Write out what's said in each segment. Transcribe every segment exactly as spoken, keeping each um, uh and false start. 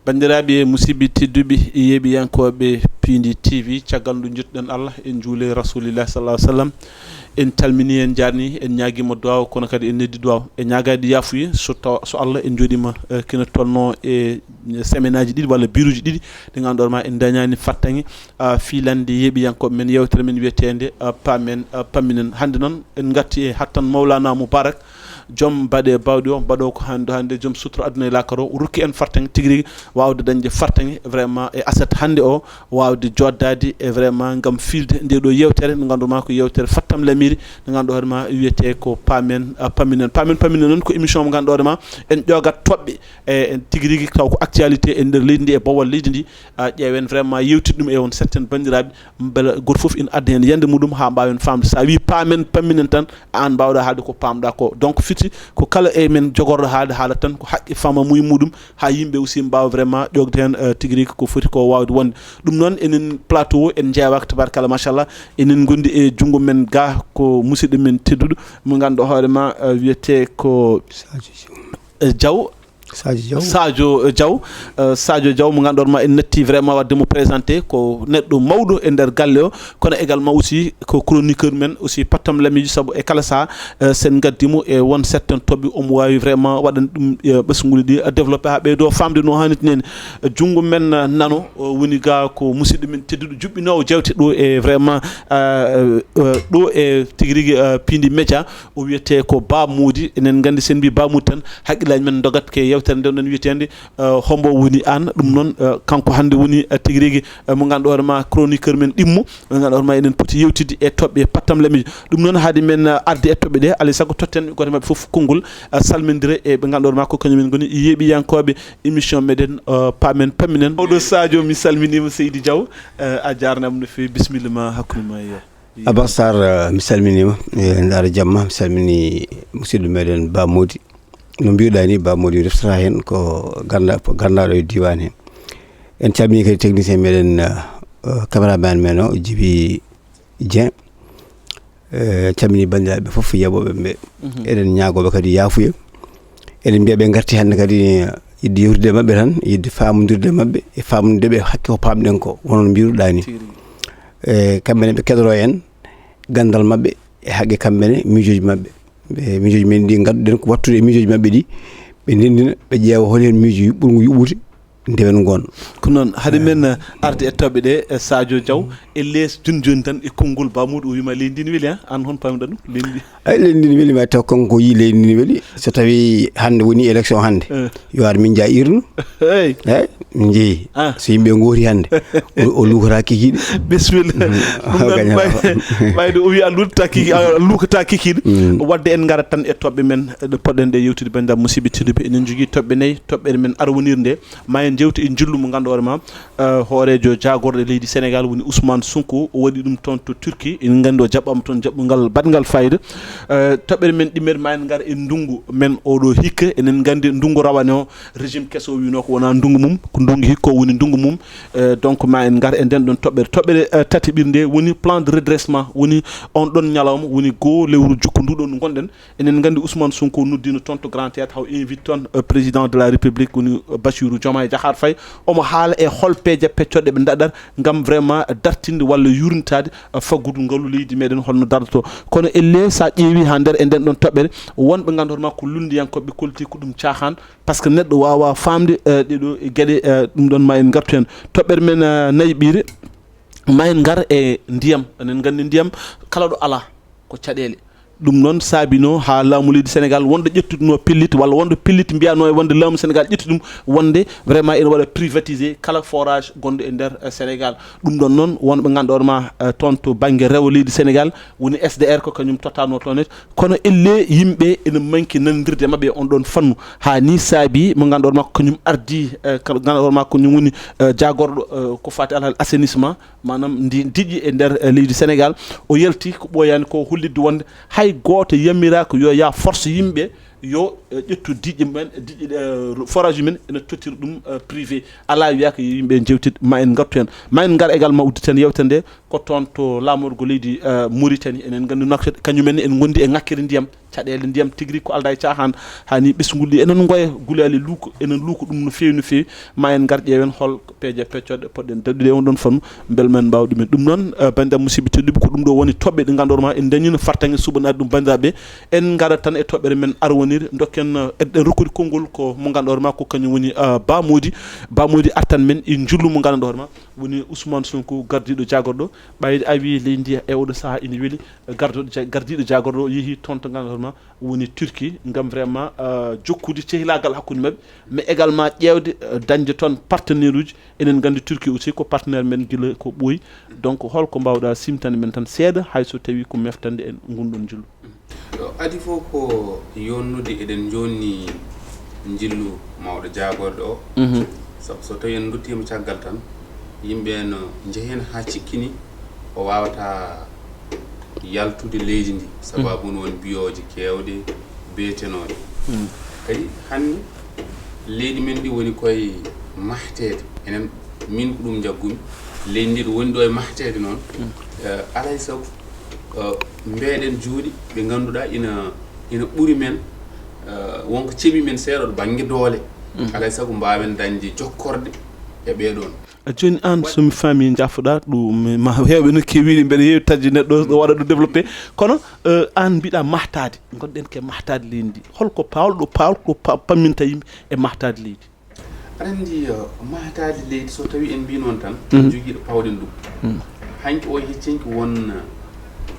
Banndiraaɓe, musidɓe tedduɓe, yeeɓiyankooɓe Piindi T V, caggal nde njettuɗen Allah, en njuuli Rasuulillaahi sallallaahu alayhi wa sallam, en calminii, en njaarnii, en ñaagiima duwaaw, kono kadi en neddii duwaaw. En ñaagaade yaafuye so taw, so Allah en njooɗiima, eh, kina tolnoo e semaine aji ɗiɗi walla biiruuji ɗiɗi ɗi ngannduɗaa ma en ndañaani fartaŋŋe, ah, fiilande yeeɓiyankooɓe men yeewtere men wiyeteende, ah, Paamen, ah, Pamminen. Hannde noon en ngartii e hattan Mawlana Moubarak, joom baɗe bawɗe o, mbaɗo ko hannde hannde, joom sutura aduna e laakara o, rokki en fartaŋŋe tigi rigi waawde dañde fartaŋŋe vraiment e aset hannde o, waawde jooɗdaade e vraiment ngam fiilde nde ɗo yeewtere nde ngannduɗaa ma ko yeewtere fattam lamiri nde ngannduɗaa hoore ma wiyetee ko Paamen, ah, Pamminen. Paamen Pamminen noon ko émission mo ngannduɗaa hoore ma en ƴoogat toɓɓe e, en tigi rigi taw ko actualité e nder leydi ndi e bowal leydi ndi, ah, ƴeewen vraiment yeewtidde ɗum e on certaine banndiraaɓe, mbela gooto fof ina adda heen yiyannde muɗum haa mbaawen faamde. So a wii Paamen Pamminen tan, aan mbaawɗaa haalde ko paamɗaa ko. Donc firti ko kala e men jogorɗo haalde haala tan ko haqqe fama muy muɗum, haa yimɓe aussi mbaawa vraiment ƴoogde heen, eh, tigi rigi ko foti ko waawde wonde. Ɗum noon enen plateau o en njeewaaka, tabaarkalla machallah, enen ngondi e junngo men ga ko musidɗo men tedduɗo mo ngannduɗaa hoore ma, eh, wiyetee ko, eh, Diaw. Sadio Diaw. Sadio, eh, Diaw. Eh, Sadio Diaw mo ngannduɗaa ma en natti vraiment waɗde mo présenté ko neɗɗo mawɗo e nder galle o, kono également aussi ko chroniqueur men aussi pattam lamiiji, sabu e kala saha, eh, sen ngaddi mo e won certaine toɓɓe omo waawi vraiment waɗan ɗum, eh, ɓesnguuli ɗi, eh, développé haa ɓeydo faamde no haanirta ni. Eh, junngo men, eh, nano, o woni ga ko musidɗo men tedduɗo juɓɓinoowo jeewte ɗo e vraiment, eh, eh, ɗo e tigi rigi, eh, Piindi Média. O wiyetee ko Ba Moodi. Enen nganndi sen mbii Ba Moodi tan haqqillaaji men ndogat ke yeewtere nde ɗon wiyeteende, eh, Hombo woni aan. Ɗum noon, eh, kanko hannde woni, eh, tigi rigi, eh, mo ngannduɗaa hoore ma chroniqueur men ɗimmo, mo ngannduɗaa hoore ma enen poti yeewtidde e toɓɓe pattam lamiiji. Ɗum noon haade men, eh, arde e toɓɓe ɗe, alay sago totten gooto maɓɓe fof konngol, eh, salmindira e ɓe ngannduɗaa hoore ma ko kañum en ngoni yeeɓiyankooɓe émission meɗen, eh, Paamen Pamminen. Oɗo Sadio, mi salminiima Seydi Diaw, eh, a jaarnaama no feewi, bisimilla ma hakkunde ma e Abba Sarr, eh, mi salminiima, eh, ndaara jamma, mi salmini musidɗo meɗen Ba Moodi. No mbiruɗaa ni, Ba Moodi mi reftata heen ko ganda-, gandaaɗo e diiwaan heen. En calmini kadi technicien meɗen, eh, eh, caméraman men o, Jibi Dieng. Eh, calmini banndiraaɓe fof yeeɓooɓe ɓe. Mhm. Eɗen ñaagooɓe kadi yaafuya. Eɗen mbiya ɓe ngarti hannde kadi, eh, yiɗde yewtude e maɓɓe tan, yiɗde faamondirde e maɓɓe, e faamondirde ɓe hakke ko paamɗen ko, wonno no mbiruɗaa ni. Tigi rigi. E kamɓe ne ɓe keɗoro en ganndal maɓɓe e haqqe kamɓe ne miijooji maɓɓe. E miijooji men ɗi ngannduɗen ko wattude e miijooji maɓɓe ɗi, ɓe ndenndina, ɓe ƴeewa hol heen miijo yuɓɓungu yuɓɓude, ndewen ngon. Ko noon, hade men, eh, arde e toɓɓe ɗe, eh, Sadio Diaw, e lees jooni jooni tan e konngol Ba Moodi o wiima leydi ndi ne weli, ha? Aan hon paamiɗaa ɗum? Leydi ndi. Ay, leydi ndi ne weli, ma taw kanko yii leydi ndi ne weli. So tawi hannde woni élection hannde, eh, yo ar min jaa irnu. Hey. Eeyi, min njehi. Ah. So yimɓe ngooti hannde, o, o luukata kikiiɗe. Bisimilla. Mm. Ɗum ɗon ɓay-, ɓayde o wi a luutata kiki-, a luukata kikiiɗe. Mm. Wadde en ngarat tan e toɓɓe men, ɗe poɗɗen ɗe yewtude, banndiraaɓe musidɓe tedduɓe. Eɗen njogii toɓɓe nayi. Toɓɓere men arwonirnde, ma en njewtu e njillu mo ngannduɗaa hoore ma, eh, hooreejo jaagorɗe leydi Sénégal woni Ousmane Sonko, o waɗi ɗum toon to Turquie. Eɗen nganndi o jaɓɓaama toon jaɓɓungal baɗngal fayida. Eh, toɓɓere men ɗimmere ma en ngar e ndunngu men oɗo hikka. Eɗen nganndi ndunngu rawane o, régime keso o wiinoo ko wonaa ndunngu mum, ko ndunngu hikka o woni ndunngu mum. Eh, donc ma en ngar e nden ɗon toɓɓere. Toɓɓere, eh, tataɓirnde woni plan de redressement, woni on ɗon ñalawma, woni goo lewru jukko ndu ɗon ngonɗen. Enen nganndi Ousmane Sonko noddiino toon to Grand Théâtre, haw invite toon, eh, président de la République woni, eh, Bassirou Diomaye Diakhar Faye. Omo haala e hol peeje peccoɗe ɓe ndaɗat ngam vraiment dartinde walla yurnitaade, eh, faggudu ngalu leydi meɗen holno dardoto. Kono elle sa ƴeewi ha nder e nden ɗon toɓɓere, wonɓe nganndu hoore ma ko lunndiyankooɓe kolti ko ɗum caahan, parce que neɗɗo waawa faamde, eh, ɗeɗo geɗe, eh, ɗum ɗon ma en ngartu heen. Toɓɓere men, eh, nayi ɓiire, ma en ngar e ndiyam. Enen nganndi ndiyam kala ɗo alaa ko caɗeele. Ɗum noon saabino haa laamu leydi Sénégal wonɗo ƴettuɗo pellit walla wonɗo pellit mbiyanoo e wonde laamu Sénégal ƴetti ɗum wonde vraiment ene waɗa privatisé kala forage gonɗo e nder, eh, Sénégal. Ɗum ɗon noon wonɓe ngannduɗaa ma, eh, toon to bannge rewo leydi Sénégal woni S D R ko kañum tottanoo toon et kono elle yimɓe ene manki nanondirde maɓɓe e on ɗon fannu. Haa ni saabi mo ngannduɗaa ma ko kañum ardi, eh, kala ngannduɗaa ma ko kañum woni, eh, jaagorɗo, eh, ko fati alal assainissement. Maanaam ndi diƴƴi e nder, eh, leydi Sénégal. O yalti ko ɓooyaani ko hollitde wonde hay gooto yamiraaka yo yaa force yimɓe yo ƴettu diƴƴe men, diƴƴe forage men ene tottiri ɗum privé. Alaa wiyaaka yo yimɓe njewtid, ma en ngartu heen. Ma en ngar également udditen yewtere nde ko toon to laamorgo leydi Mauritanie. Enen nganndi nokte kañumen en ngondi e ŋakkere ndiyam, caɗeele ndiyam tigi rigi ko aldaa e caaxaan. Haa ni ɓesngu ɗi enen ngoya gulaali luuko, enen luuko ɗum no feewi no feewi. Ma en ngar ƴeewen hol peeje peccooɗe poɗɗen daɗude e on ɗon fannu mbele men mbaaw ɗumen. Ɗum noon banndiraaɓe musidɓe tedduɓe, ko ɗum ɗo woni toɓɓe ɗe ngannduɗaa ma en dañino fartaŋŋe suɓanaade ɗum banndiraaɓe. En ngarat tan e toɓɓere men arwonire, dokken eɗen rokkude konngol ko mo ngannduɗaa ma ko kañum woni Ba Mody. Ba Mody artan men e njillu mo ngannduɗaa ma woni Ousmane Sonko gardiiɗo jaagorɗo. Ɓayde a wii leydi ndi e oɗo sahaa ina weli, gardiiɗo ja- gardiiɗo jaagorɗo yehi toon to ngannduɗaa ma woni Turquie ngam vraiment jokkude cehilaagal hakkunde maɓɓe, mais également ƴeewde dañde toon partenaire uji. Enen nganndi Turquie aussi ko partenaire men gila ko ɓooyi. Donc holko mbaawɗaa simtande men tan seeɗa hay so tawii ko meftande en ngunɗon njillu? Adi fof ko yonnude eɗen njonni njillu mawɗo jaagorɗo o. Sabu so tawii en nduttiima caggal tan, yimɓe no njeheen haa cikkini o waawata yaltude leydi ndi, sababu no won biyooje keewɗe beetenooɗe. Kadi hannde leydi men ndi woni koye mahteede. Enen min ko ɗum njaggumi. Leydi ndi ɗo woni ɗo e mahteede noon, alaa e sago mbeeɗen juuɗe ɓe ngannduɗaa ina ina ɓuri men, wonko ceeɓi men seeɗa ɗo bannge doole. Alaa e sago mbaawen dañde jokkorde e ɓee ɗoon. A jooni aan so mi faami njaafoɗaa ɗum ma heewɓe no keewiɗi mbeɗa heewi taƴde neɗɗo ɗo waɗa ɗum développé, kono aan mbiɗa mahtaade, ngonɗen ke mahtaade leydi ndi. Holko paawol ɗo paawol ko pamminta yimɓe e mahtaade leydi? Aɗa anndi mahtaade leydi so tawii en mbii noon tan jogiiɗo pawɗen ɗum. Hanki o heccinki won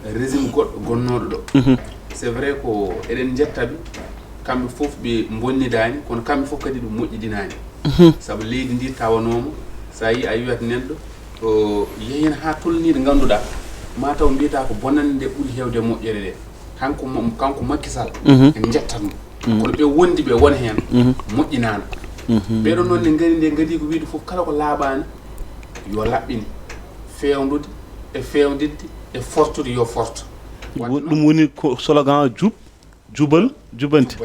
régime goɗɗo gonnooɗo ɗo. C'est vrai ko eɗen njettaɓe kamɓe fof ɓe mbonnidaani kono kamɓe fof kadi ɓe moƴƴidinaani. Sabu leydi ndi tawanooma so a yii a yiwat neɗɗo o yehii heen haa tolnii ɗo ngannduɗaa ma taw mbiyataa ko bonannde nde ɓuri heewde e moƴƴere nde. Kanko kanko Macky Sall en njettat mo. Kono ɓe wondi ɓe won heen moƴƴinaano. Ɓeɗo noon ne ngari nde ngadi ko wiide fof kala ko laaɓaani yo laɓɓine, feewnude e feewndidde e fortude yo forto. Ɗum woni ko slogan jub jubal jubanti.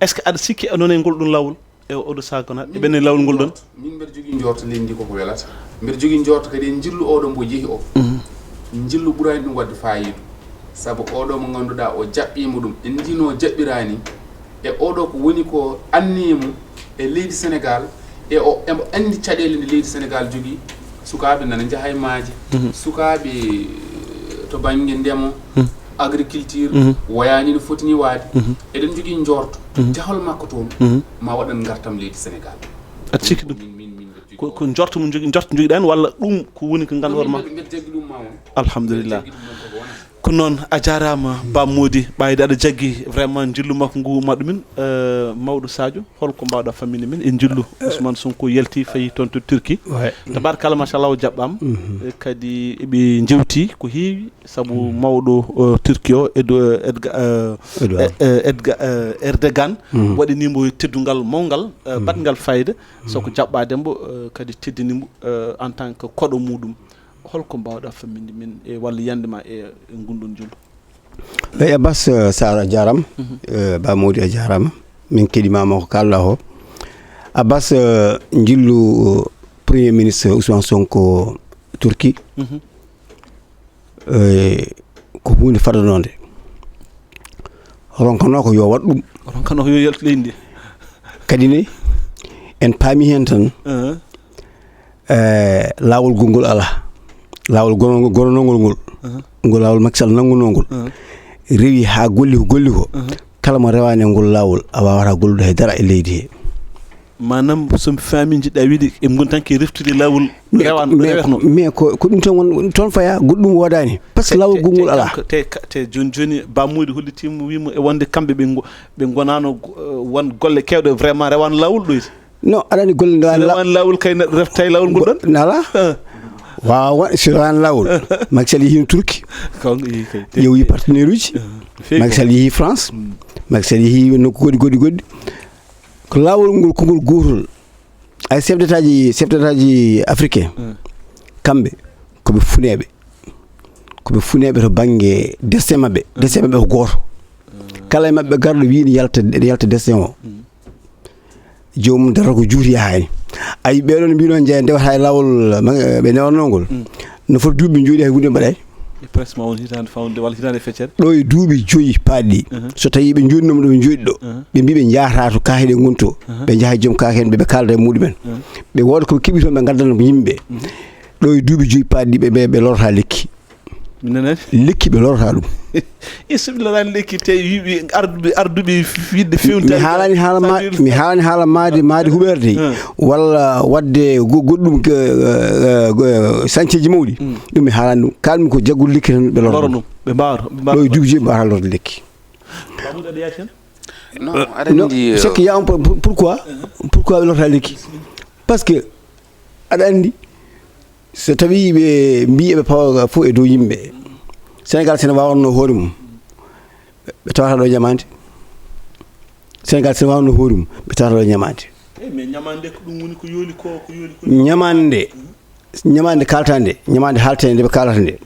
Est ce que aɗa sikki noon e ngol ɗum lawol e oɗo sagonat e ɓenne lawol ngol ɗon? Min mbeɗa jogii njoorto leydi ndi koko welata. Mbeɗa jogii njoorto kadi e njillu oɗo mbo yehi o njillu ɓuraani ɗum waɗde faayiida. Sabu oɗo mo ngannduɗaa o jaɓɓiima ɗum en ndino jaɓɓiraani e oɗo ko woni ko anniye mum e leydi Sénégal. E o emo anndi caɗeele nde leydi Sénégal jogii. Sukaaɓe nana njaha e maaje. Sukaaɓe to bannge ndemo, agriculture woyaani no foti ni waade. Eɗen njogii njoorto jahol makko toon ma waɗan ngartam leydi Sénégal. Aɗa sikki ɗum? Ko njorto mo jogii njorto jogiɗan walla ɗum ko woni ko ngannduɗaa hoore ma? Mbeɗa jaggi ɗum ma won. Alhamdulillah. Ko noon, a jaaraama Ba Mody Ɓaayde, aɗa jaggi vraiment njillu makko ngu ma ɗumen. Mawɗo Sadio, holko mbaawɗaa famminde men e njillu Ousmane Sonko yalti fayi toon to Turquie? Tabarkalla machallah o jaɓɓaama. Kadi eɓe njewti ko heewi sabu mawɗo Turquie o Erdogan waɗani mo teddungal mawngal baɗngal fayida. Soko jaɓɓaade mbo kadi teddini mbo en tant que koɗo muɗum. Holko mbaawɗaa famminde min e walla yande ma e ngunɗon njillu? Eyi Abbas, Sara a jaaraama. Ba Mody a jaaraama. Min keɗimaama ko kaalɗaa ko. Abbas, njillu Premier Ministre Ousmane Sonko Turquie ko huunde fadanoonde. Ronkanoo ko yo waɗ ɗum. Ronkanoo ko yo yaltu leydi ndi. Kadi ne en paami heen tan e laawol gongol alaa. Laawol gonongol gononongol ngol, ngol laawol Macky Sall nanngunoo ngol, rewi haa golli ko golli ko. Kala mo rewaani e ngol laawol a waawataa gollude hay dara e leydi he. Maanaam so mi faami njiɗɗaa wiide eɓe ngoni tan ke reftude laawol rewan rewetno. Mais ko ko ɗum tan won toon faya goɗɗum woodaani par ce que laawol gongol alaa. Te te jooni jooni Ba Mody hollitiima wiima e wonde kamɓe ɓe ɓe ngonaano won golle keewɗe vraiment rewaano laawol ɗoyti. Non, aɗa anndi golle nde waani laawol. Rewaani laawol kay neɗɗo refta e laawol ngol ɗon. Nala. Waawa waɗ si rewaani laawol. Macky Sall yehino Turki. Ƴeewi partenaire uji. Macky Sall yehi France. Macky Sall yehi nokku goɗɗi goɗɗi goɗɗi. Ko laawol ngol kongol gootol. Ay chef d'état ji chef d'état ji africain. Kamɓe ko ɓe funeeɓe. Ko ɓe funeeɓe to bannge destin maɓɓe. Destin maɓɓe ko gooto. Kala e maɓɓe garɗo wiyi ne yalta, ne yalta destin o. Joomum darata ko juuti yaha heen. Ayi, ɓee ɗoon mbiɗo jeeya ndewata e laawol, ma-, ɓe ndewanoo ngol. No foti duuɓi ɓe njooɗi hay huunde mbaɗaani. E presque ma won hitaande fawde walla hitaande e feccere. Ɗo e duuɓi joyi paaɗɗi. So tawii ɓe njooɗinooma ɗo ɓe njooɗi ɗo, ɓe mbii ɓe njahata to kaake ɗe ngoni to. Ɓe njaha e joom kaake en, ɓe, ɓe kaalda e muɗumen. Ɓe wooda ko ɓe keɓi toon, ɓe ngaddana yimɓe. Ɗo e duuɓi joyi paaɗɗi ɓe, ɓe, ɓe lorata lekki. Mi nanaani. Lekki ɓe lorata ɗum. E so ɓe loraani lekki, te wiɓe arduɓe, arduɓe fiɗde fewnitaade. Mi haalani haala ma-, mi haalani haala maade, maade huɓeerde. Walla waɗde go-, goɗɗum ke, eh, eh, go-, sañceeji mawɗi. Ɗum mi haalani ɗum. Kaalmi ko jaggol lekki tan ɓe lorata ɗum. Ɓe mbaawata, ɓe mbaawata. Ɗo e duuɓi joyi ɓe mbaawata lorde lekki. Bamuɗo aɗa yaha heen? Non, aɗa non, anndi, c'est euh, que y a un pro-, pour-, pourquoi, pourquoi ɓe lorata lekki? Parce que aɗa anndi, so tawii ɓe mbii eɓe pawa fof e dow yimɓe, Sénégal so ne waawatnoo hoore mum, ɓe tawata ɗo ñamaande. Sénégal so ne waawatnoo hoore mum, ɓe tawata ɗo ñamaande. Eyi, mais ñamaande ko ɗum woni ko yooli ko, ko yooli ko. Ñamaande, ñamaande kaaltaa nde, ñamaande haaltee nde ɓe kaalata nde.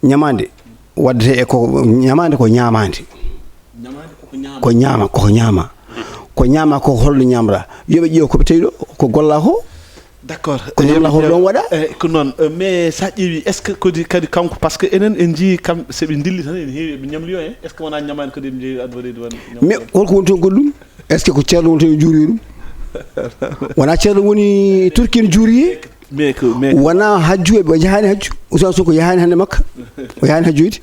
Ñamaande waɗdete e ko, ñamaande ko ñaamaande. Ñamaande koko ñaama. Ko ñaama, koko ñaama. Ko ñaama ko holno ñaamra? Yo ɓe ƴeew ko ɓe tawi ɗo, ko gollaa ko. D'accord. Ko ñaamra ko ɗon waɗa? Eh, ko noon, eh, mais so a ƴeewi, est-ce que kadi, kadi kanko, parce que enen en njii kam, so ɓe ndilli tan, ene heewi eɓe ñamliyo en. Est-ce que wonaa ñamaande kadi eɓe njeeyi adwa reedu won ñam-? Mais holko woni toon goɗɗum? Est-ce que ko ceerno woni toon e juuroyo ɗum? Wonaa ceerno woni Turki ene juuroye? Mais que, mais que wonaa hajju, ɓe njahaani hajju. Ousmane Sonko yahaani hannde Makka. O yahaani hajjoyde.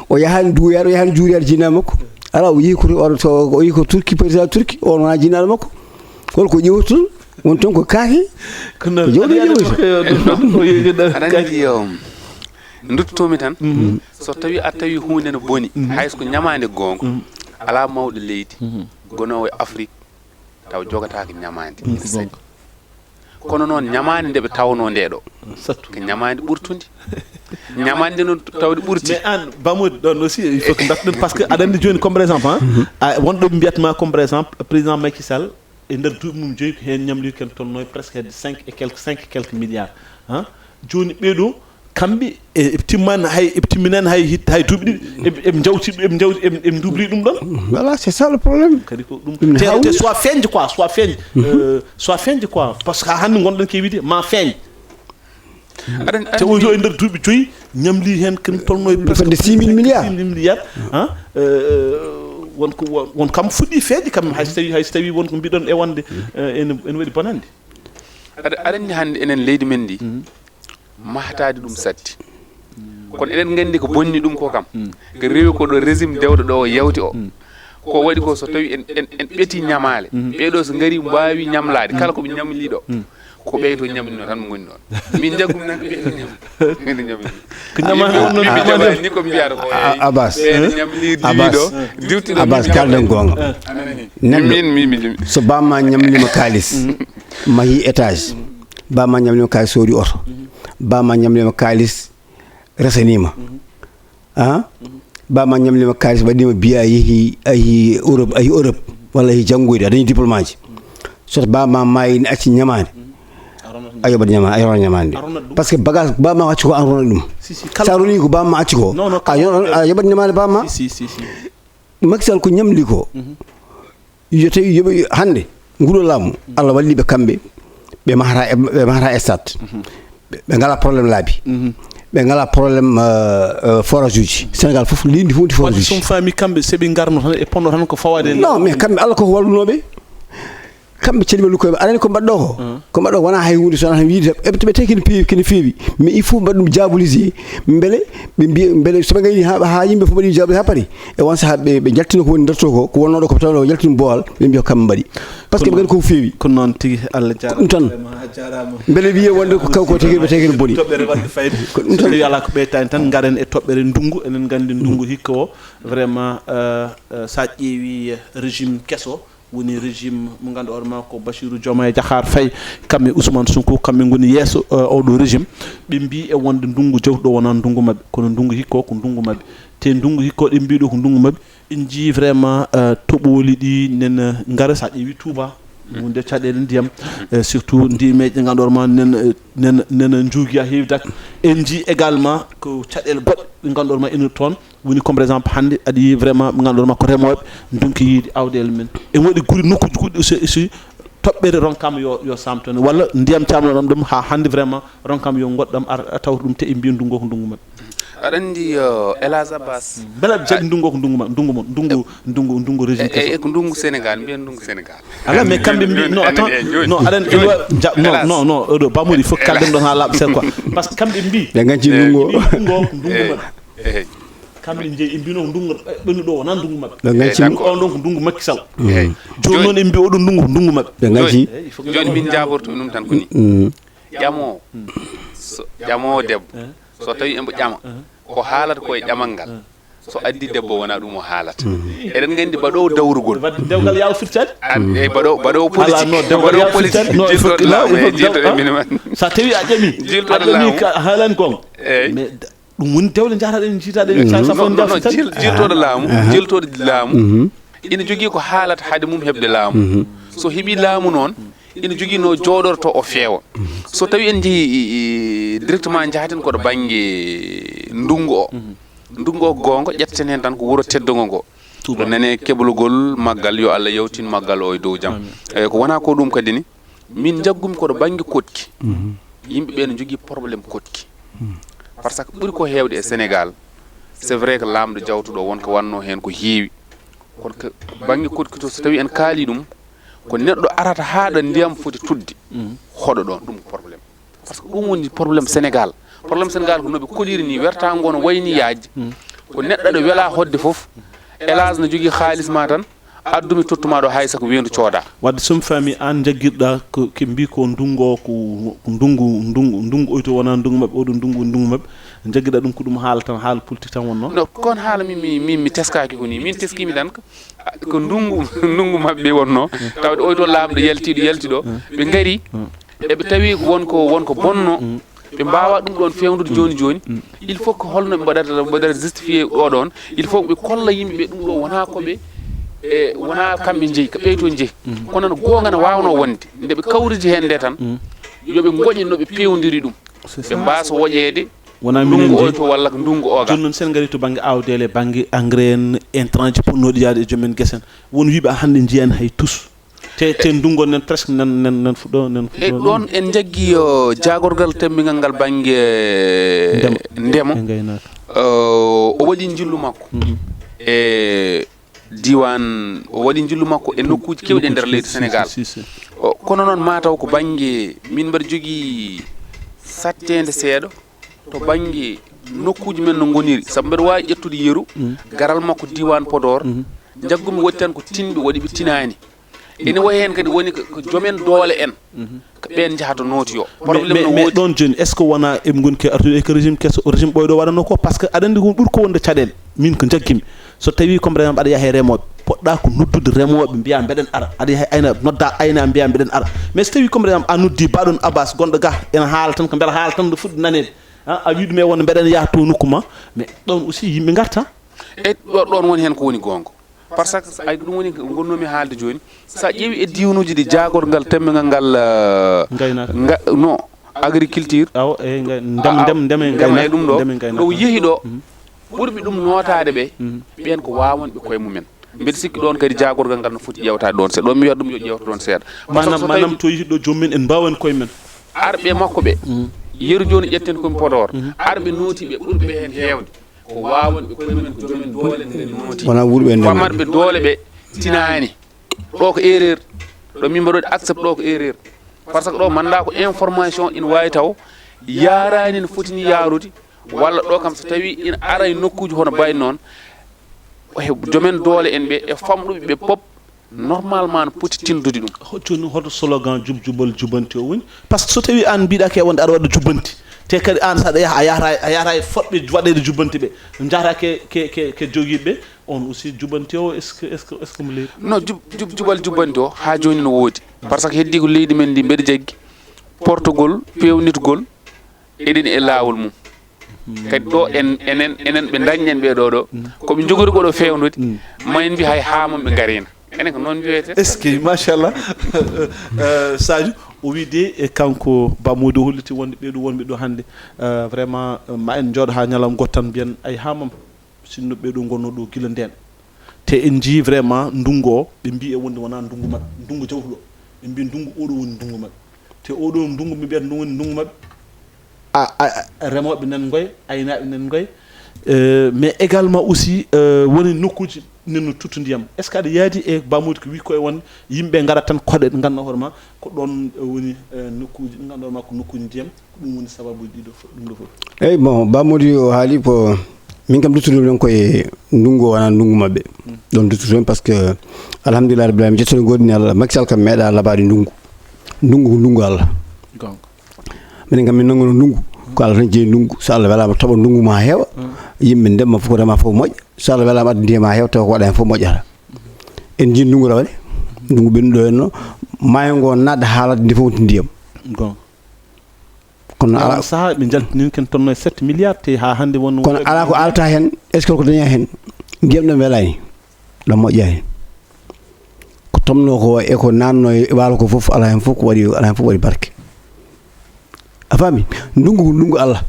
O yahaani duwoyaade, o yahaani juuroyaade jinnaaɓe makko. Alaa, o yehi ko, o, to, o yehi ko Turki, président Turki, on wonaa jinnaaɗo makko. Holko ƴeewata toon? Won toon ko kaake. Ko noon. Ko jawdi ƴeewata. Aɗa anndi, um, nduttotoomi tan, so tawii a tawii huunde no boni, hay so ko ñamaande goonga, alaa mawɗo leydi, gonoowo e Afrik, taw jogataako ñamaande. Ɗum ko goonga. Kono noon, ñamaande nde ɓe tawnoo ndee ɗo, sattu, ko ñamaande ɓurtundi. Ñamaande noon tawde ɓurti. Mais aan, Bamoudi, ɗoon aussi, il faut que mbattuɗen, parce que aɗa anndi jooni, comme par exemple, hein, a, won ɗo ɓe mbiyat ma, comme par exemple, président Macky Sall, e nder duuɓi mum joyi, ko heen ñamlii ken tolnoo e presque hedde cinq et quelques, cinq et quelques milliards, hein. Jooni ɓee ɗo, kamɓe, e, eɓe timmaani hay, eɓe timminaani hay hit-, hay duuɓi ɗiɗi, eɓe, eɓe njawti, eɓe njawti, eɓe, eɓe nduuɓri ɗum ɗoon. Voilà, c'est ça le problème. Kadi ko ɗum. Ɗum ne te, hawni. Te soit feeñde quoi, soit feeñde. Euh, soit feeñde quoi. Parce que haa hannde ngonɗen ke wiide, ma feeñ. Aɗa, te aɗa o yo e nder duuɓi joyi, ñamlii heen ken tolnoo e presque fodde six mille milliards. Six mille milliards, hein? Euh, won ko, won, won kam fuɗɗii feeñde kam, hay so tawii, hay so tawii won ko mbiɗon e wonde, euh, ene, ene waɗi bonannde. Aɗa, aɗa anndi hannde enen leydi men ndi, mahataade ɗum satti. Kono eɗen nganndi ko bonni ɗum ko kam. Ko rewi ko ɗo régime dewɗo ɗo o yawti o. Ko waɗi ko so tawi en, en, en ɓetii ñamaale. Ɓee ɗo so ngari mbaawi ñamlaade. Kala ko ɓe ñamlii ɗo. Ko ɓee to ñamlino tan mo ngoni ɗon. Min jaggum nan ko ɓee to ñamli. Ngani ñamli. Ko ñamaande on noon, ko ñamaande on. Ni ko mbiyata ko. A-, Abbas. Ɓee to ñamlii ɗiɗo. Abbas. Diwtiɗo Abbas, kalden goonga. Anani. Neɗɗo, min, min, min, min. So bamma ñamlima kaalis, mahi étage. Bamma ñamlima kaalis, soodi oto. Bamma ñamlima kaalis, resaniima. Ah? Bamma ñamlima kaalis, waɗiima biya, yehi, a yehi Europe, a yehi Europe, walla a yehi janngoyde, a dañi diplôme aji. So bamma maayi, ne acci ñamaande. A yoɓat ñama-, a yoɓat ñamaande. Parce que bagage bamma acci ko, an ronat ɗum. Si, si, kala. Sa roni ko bamma acci ko, non, non, a yoɓat, a yoɓat ñamaande bamma. Si, si, si, si. Macky Sall ko ñamli ko, yo tawi yoɓe hannde, nguɗo laamu, Allah walli ɓe kamɓe, ɓe mahata e, ɓe mahata e stade. Ɓe, ɓe ngalaa problème laabi. Ɓe ngalaa problème, euh, euh, forage uji. Sénégal fof, leydi fof woni forage uji. Wadde so mi faami kamɓe, so ɓe ngarno tan, e ponno tan ko fawaade e. Non, mais kamɓe, Allah koko wallunooɓe. Kamɓe calima lukkoye maɓɓe. Aɗa anndi ko mbaɗɗo ko? Ko mbaɗɗo wonaa hay huunde, so wonaa tan wiide, eɓe, ɓe tawi kene feewi, kene feewi. Mais il faut mbaɗ ɗum diaboliser. Mbele ɓe mbiya, mbele so ɓe ngayni haa, haa yimɓe fof mbaɗi diaboliser haa paari. E on sahaa ɓe, ɓe njaltina ko woni nder to ko, ko wonnoo ɗo ko tawno jaltini boowal, ɓe mbiya kamɓe mbaɗi. Parce que ɓe ngari ko feewi. Ko noon tigi, Allah jaaraama. Ko ɗum tan. Vraiment, a jaaraama. Mbele wiye wonde ko kanko tigi ɓe tagi no boni. Toɓɓere waɗde fayida. Ko ɗum tan. So tawii alaa ko ɓeytaani tan, ngaren e toɓɓere ndunngu. Enen nganndi ndunngu hikka o, vraiment, euh, euh, so a ƴeewi, euh, régime keso, woni régime mo ngannduɗaa hoore maa ko Bassirou Diomaye Diakhar Faye, kamɓe Ousmane Sonko, kamɓe ngoni yeeso, euh, oɗo régime. Ɓe mbii e wonde ndunngu jawtuɗo wonaa ndunngu maɓɓe, kono ndunngu hikka o ko ndunngu maɓɓe. Te ndunngu hikka o ɗe mbii ɗo ko ndunngu maɓɓe. En njii vraiment, euh, toɓooli ɗi nena ngara, so a ƴeewi Touba, Wonde caɗeele ndiyam, eh, surtout ndi meƴƴe ngannduɗaa ma nen, eh, nen, nen njuugi haa heewi dak. En njii également ko caɗeele goɗɗe ɗe ngannduɗaa ma ene toon. Woni comme par exemple hannde aɗa yiyi vraiment ɓe ngannduɗaa ma ko remooɓe ndonki yiide awɗeele men. En waɗi guri nokkuuji goɗɗi aussi, aussi toɓɓere ronkama yo, yo saam toon. Walla ndiyam camnoɗam ɗum haa hannde vraiment ronkama yo ngoɗɗam ar, ar tawta ɗum te e mbiya ndungu o ko ndungu maɓɓe. Aɗa anndi, uh, Elhadj Abbas. Mbela jaɓi ndungu o ko ndungu maɓɓe, ndungu mon, ndungu, ndungu, ndungu régime e, e, keso. E ko ndungu Sénégal, mbiyen ndungu Sénégal. Ala, mais kamɓe mbi, non, attends, non, aɗa anndi, non, non, non, oɗo Bamori, il faut kalden ɗon haa laaɓa seeɗa quoi. Parce que kamɓe mbi, ɓe ganci ndungu o. Mbi ndungu o ko ndungu maɓɓe. Kamɓe njeyi, ɓe mbino ko ndungu ɓennuɗo o, wonaa ndungu maɓɓe. Ɓe ganci. Eyi, d'accord. On ɗon ko ndungu Macky Sall. Eyi. Jooni noon en mbi oɗo ndungu ko ndungu maɓɓe. Ɓe ganci. Jooni, jooni min jaaborto ɗum tan ko ni. Mm. Ƴamo, so, ƴamo debbo. Eh. So tawi embo ƴama, eh, ko haalata ko e ƴamal ngal. Eh. So addi debbo wona ɗum o haalata. Mm. Eɗen nganndi baɗowo dawrugol. Wadde dewgal yaw firtade? An, eyi, baɗowo, baɗowo politique. Ala, no, dewgal yaw firtade? No, il faut que, non, il faut que, ah, sa tawi a ƴami, a ƴami ka haalani gonga. Eyi. Mais ɗum woni dewle njahata ɗen jiitaɗe. Mm. Sa, sa non, non, non, jil-, jiltooɗo laamu, aha, jiltooɗo laamu. Mhm. Ina jogii ko haalata hade mum heɓde laamu. Mhm. So heɓii laamu noon, ina jogii no jooɗorto o feewa. Mhm. So tawi en njehii, i, i, directement njahaten ko ɗo bannge ndungu o. Mhm. Ndungu o goonga, ƴetteten heen tan ko wuro teddungo ngo. Touba. Ɗo nane keblugol maggal, yo Allah yewtin maggal o e dow jam. Amin. Eyi, ko wonaa ko ɗum kadi ni, min njaggumi ko ɗo bannge koɗki. Mhm. Yimɓe ɓe no njogii problème koɗki. Mhm. Par ce que ɓuri ko heewde e Sénégal, c'est vrai que laamɗo jawtuɗo won ko wannoo heen ko heewi. Kono que bannge koɗki to, so tawi en kaali ɗum, ko neɗɗo arata haa ɗo ndiyam foti tudde, mhm, hoɗo ɗon, ɗum ko problème. Par ce que ɗum woni problème Sénégal. Problème Sénégal ko no ɓe koɗiri ni, wertaango no wayni yaajde. Mm. Ko neɗɗo ɗo welaa hoɗde fof, hélas no jogii haalis ma tan, addu mi tottu ma ɗo hay saka weendu cooda. Wadde so mi faami aan njaggirɗa ko, ke mbi ko ndungu o, ko, ko ndungu, ndungu, ndungu oyto wonaa ndungu maɓɓe, oɗo ndungu, ndungu maɓɓe. Njaggirɗa ɗum ko ɗum haala tan, haala politique tan wonnoo? No, kon haala mi, mi, mi, mi teskaaki ko ni. Min teskimi tan ko, ko ndungu, ndungu maɓɓe wonnoo. Tawde oyto laamɗo yalti ɗo, yalti ɗo. Mm. Ɓe ngari. Mm. Eɓe tawi won ko, won ko bonno, mm, ɓe mbaawa ɗum ɗon feewnude jooni jooni. Mm. Il faut que holno ɓe mbaɗata, mbaɗata justifié ɗo ɗon, il faut ɓe kolla yimɓe ɓe ɗum ɗo wonaa ko ɓe, e, wonaa kamɓe njeyi, ko ɓeyto njeyi. Mm. Kono no goonga no waawnoo wonde, nde ɓe kawriti heen nde tan, mm, yo ɓe ngoƴe no ɓe peewndiri ɗum. C'est ça. Ɓe mbaasa woƴeede. Wonaa minen ndungu njeyi. Oyto walla ko ndungu oga. Jooni noon, sen ngarii to bannge aawdeele, bannge engrais en, intrant ji potnooɗi yahde e joom en gese en. Won wiiɓe hannde njiyaani hay tus. Te, te ndungu o nen presque nen, nen, nen fuɗɗo, nen fuɗɗo. E ɗon en njaggi yo jaagorgal temmbingal ngal bannge ndema. Ndema. E ngaynaaka. O, o waɗi njillu makko. Mhm. E diiwaan, o waɗi njillu makko e nokkuuji keewɗi e nder leydi Senegaal. Si, si, si. O, kono noon mataw ko bannge, min mbeɗa jogii satteende seeɗa to bannge nokkuuji men no ngoniri. Sabu mbeɗa waawi ƴettude yeru, mm, garal makko diiwaan Podor, mhm, njaggumi woodi tan ko tinɓe waɗi ɓe tinaani. Ene wayi heen kadi woni ko, ko joomen doole en. Mhm. Ko ɓeen njahata nooti o. Mais, problème mais, no mais woodi. Ɗoon jooni, est-ce que wonaa eɓe ngoni ke artude e ko régime keso, régime ɓooyɗo waɗanoo ko? Par ce que aɗa anndi ko ɓuri ko wonde caɗeele. Min ko njaggimi. So tawii comme par exemple aɗa yaha e remooɓe, poɗɗa ko noddude remooɓe, mbiyaa mbeɗen ara. Aɗa yaha e ayna, nodda ayna mbiyaa mbeɗen ara. Mais so tawii comme par exemple a noddii baɗon Abbas gonɗo ga, ena haala tan ko mbela haala tan no fuɗɗi naneede. Ha, a wii ɗum e wonde mbeɗen yaha to nokku ma. Mais ɗoon aussi yimɓe ngarta. E ɗo-, ɗoon woni heen ko woni goonga. Par ce que ay ko ɗum woni ko ngonnoomi haalde jooni. So a ƴeewi e diiwnuuji ɗi jaagorgal temmbingal ngal, eh, ngaynaaka. Nga-, no, agriculture. Awo, e ngay-, ndem, ah, ndem, ndem e ndema e ngaynaaka, ɗum ɗo. Ndem e ngaynaaka. Ɗo yehi ɗo, mhm, ɓurɓe ɗum nootaade ɓe, mhm, ɓeen ko waawanɓe koye mumen. Mbeɗa sikki ɗoon kadi jaagorgal ngal no foti ƴeewtaade ɗoon seeɗa. Ɗoon mi wiyata ɗum yo ƴeewta ɗoon seeɗa. Par ce que maanaam, so tawi maanaam to yehi ɗo joom men en mbaawani koye men. Arɓe makko ɓe, mhm, yeru jooni ƴetten koye Podor. Mhm. Arɓe nooti ɓe ɓurɓe ɓe heen heewde. Ko waawanɓe koye men ko joomen doole nde nooti. Wonaa wuurɓe e ndema. Famarɓe doole ɓe tinaani. Ɗo ko erreur. Ɗo min mbaɗoɗi accept ɗo ko erreur. Par ce que ɗo mannda ko information ina waawi taw yaaraani no fotini yaarude. Walla ɗo kam so tawi ina ara e nokkuuji hono mbayi noon, he joomen doole en ɓe e famɗuɓe ɓe pop, normalement no poti tindude ɗum. Ho-, jooni hoto slogan jub jubal jubanti o woni? Par ce que so tawi aan mbiɗa ke wonde aɗa waɗa jubanti, te kadi aan saɗa yaha, a yahata, a yahata e fotɓe waɗede jubanti ɓe, njahata ke, ke, ke, ke jogiiɓe ɓe, on aussi jubanti o, est-ce que, est-ce que, est-ce que mo leydi? No, jub, jub jubal jubanti o haa jooni no woodi. Par ce que heddi ko leydi men ndi mbeɗa jaggi portugol, peewnitgol, eɗen e laawol mum. Kadi ɗo en, enen, enen ɓe dañɗen ɓe ɗo ɗo, ko ɓe njogori ko ɗo feewnude, ma en mbi hay haa mon ɓe ngariino. Enen ko noon wiyete. Est-ce que, machallah. Euh, Sadio, o wi de, e kanko Ba Mody, o holliti wonde ɓeeɗo wonɓe ɗo hannde, euh, vraiment, euh, ma en njooɗo haa ñalawma gooto tan mbiyen ay haamam, sinno ɓeeɗo ngonno ɗo gila ndeen. Te en njii vraiment ndungu o, ɓe mbii e wonde wonaa ndungu maɓɓe, ndungu jawtuɗo. Ɓe mbii ndungu oɗo woni ndungu maɓɓe. Te oɗo ndungu, ɓe mbiyata ndungu woni ndungu maɓɓe. A, a, a, remooɓe nan ngoy, aynaaɓe nan ngoy. Euh, mais également aussi, euh, woni nokkuuji nan no tuttu ndiyam. Est-ce que aɗa yaadi e Ba Mody ko wi ko e won yimɓe ngarat tan koɗe ɗe ngannduɗaa hoore ma ko ɗoon, euh, woni, euh, nokkuuji ɗi ngannduɗaa hoore ma ko nokkuuji ndiyam, ko ɗum woni sababuuji ɗiɗo fof, ɗum ɗo fof? Eyyi, bon, Ba Mody o haali ko, min kam duttude ɗon koye ndungu o wonaa ndungu maɓɓe. Ɗon duttude ɗon parce que, alhamdulillah rabbil alamin, jettode goɗɗini Allah, Macky Sall kam meeɗa labaade ndungu. Ndungu ko ndungu Allah. Gonga. Minen kam min nannguno ndungu ko Allah tan jeyi ndungu. So Allah welaama toɓa ndungu ma heewa, yimɓe ndema fof ko rema fof moƴƴa. So Allah welaama adda ndiyam ma heewa taw ko waɗa heen fof moƴƴata. En njii ndungu rawane, ndungu ɓennuɗo en no, maayo ngo naatde haalade nde fof wonti ndiyam. Gonga. Kono ala saha ɓe jaltinin ken tonno e sept milliards te ha hannde won kono ala ko alta heen. Est-ce que ko daña heen? Ndiyam ɗam welaani, ɗam moƴƴaani. Ko tomno ko e ko nanno e waalo ko fof, ala heen fof ko waɗi, ala heen fof waɗi barke. A faami? Ndungu ko ndungu Allah.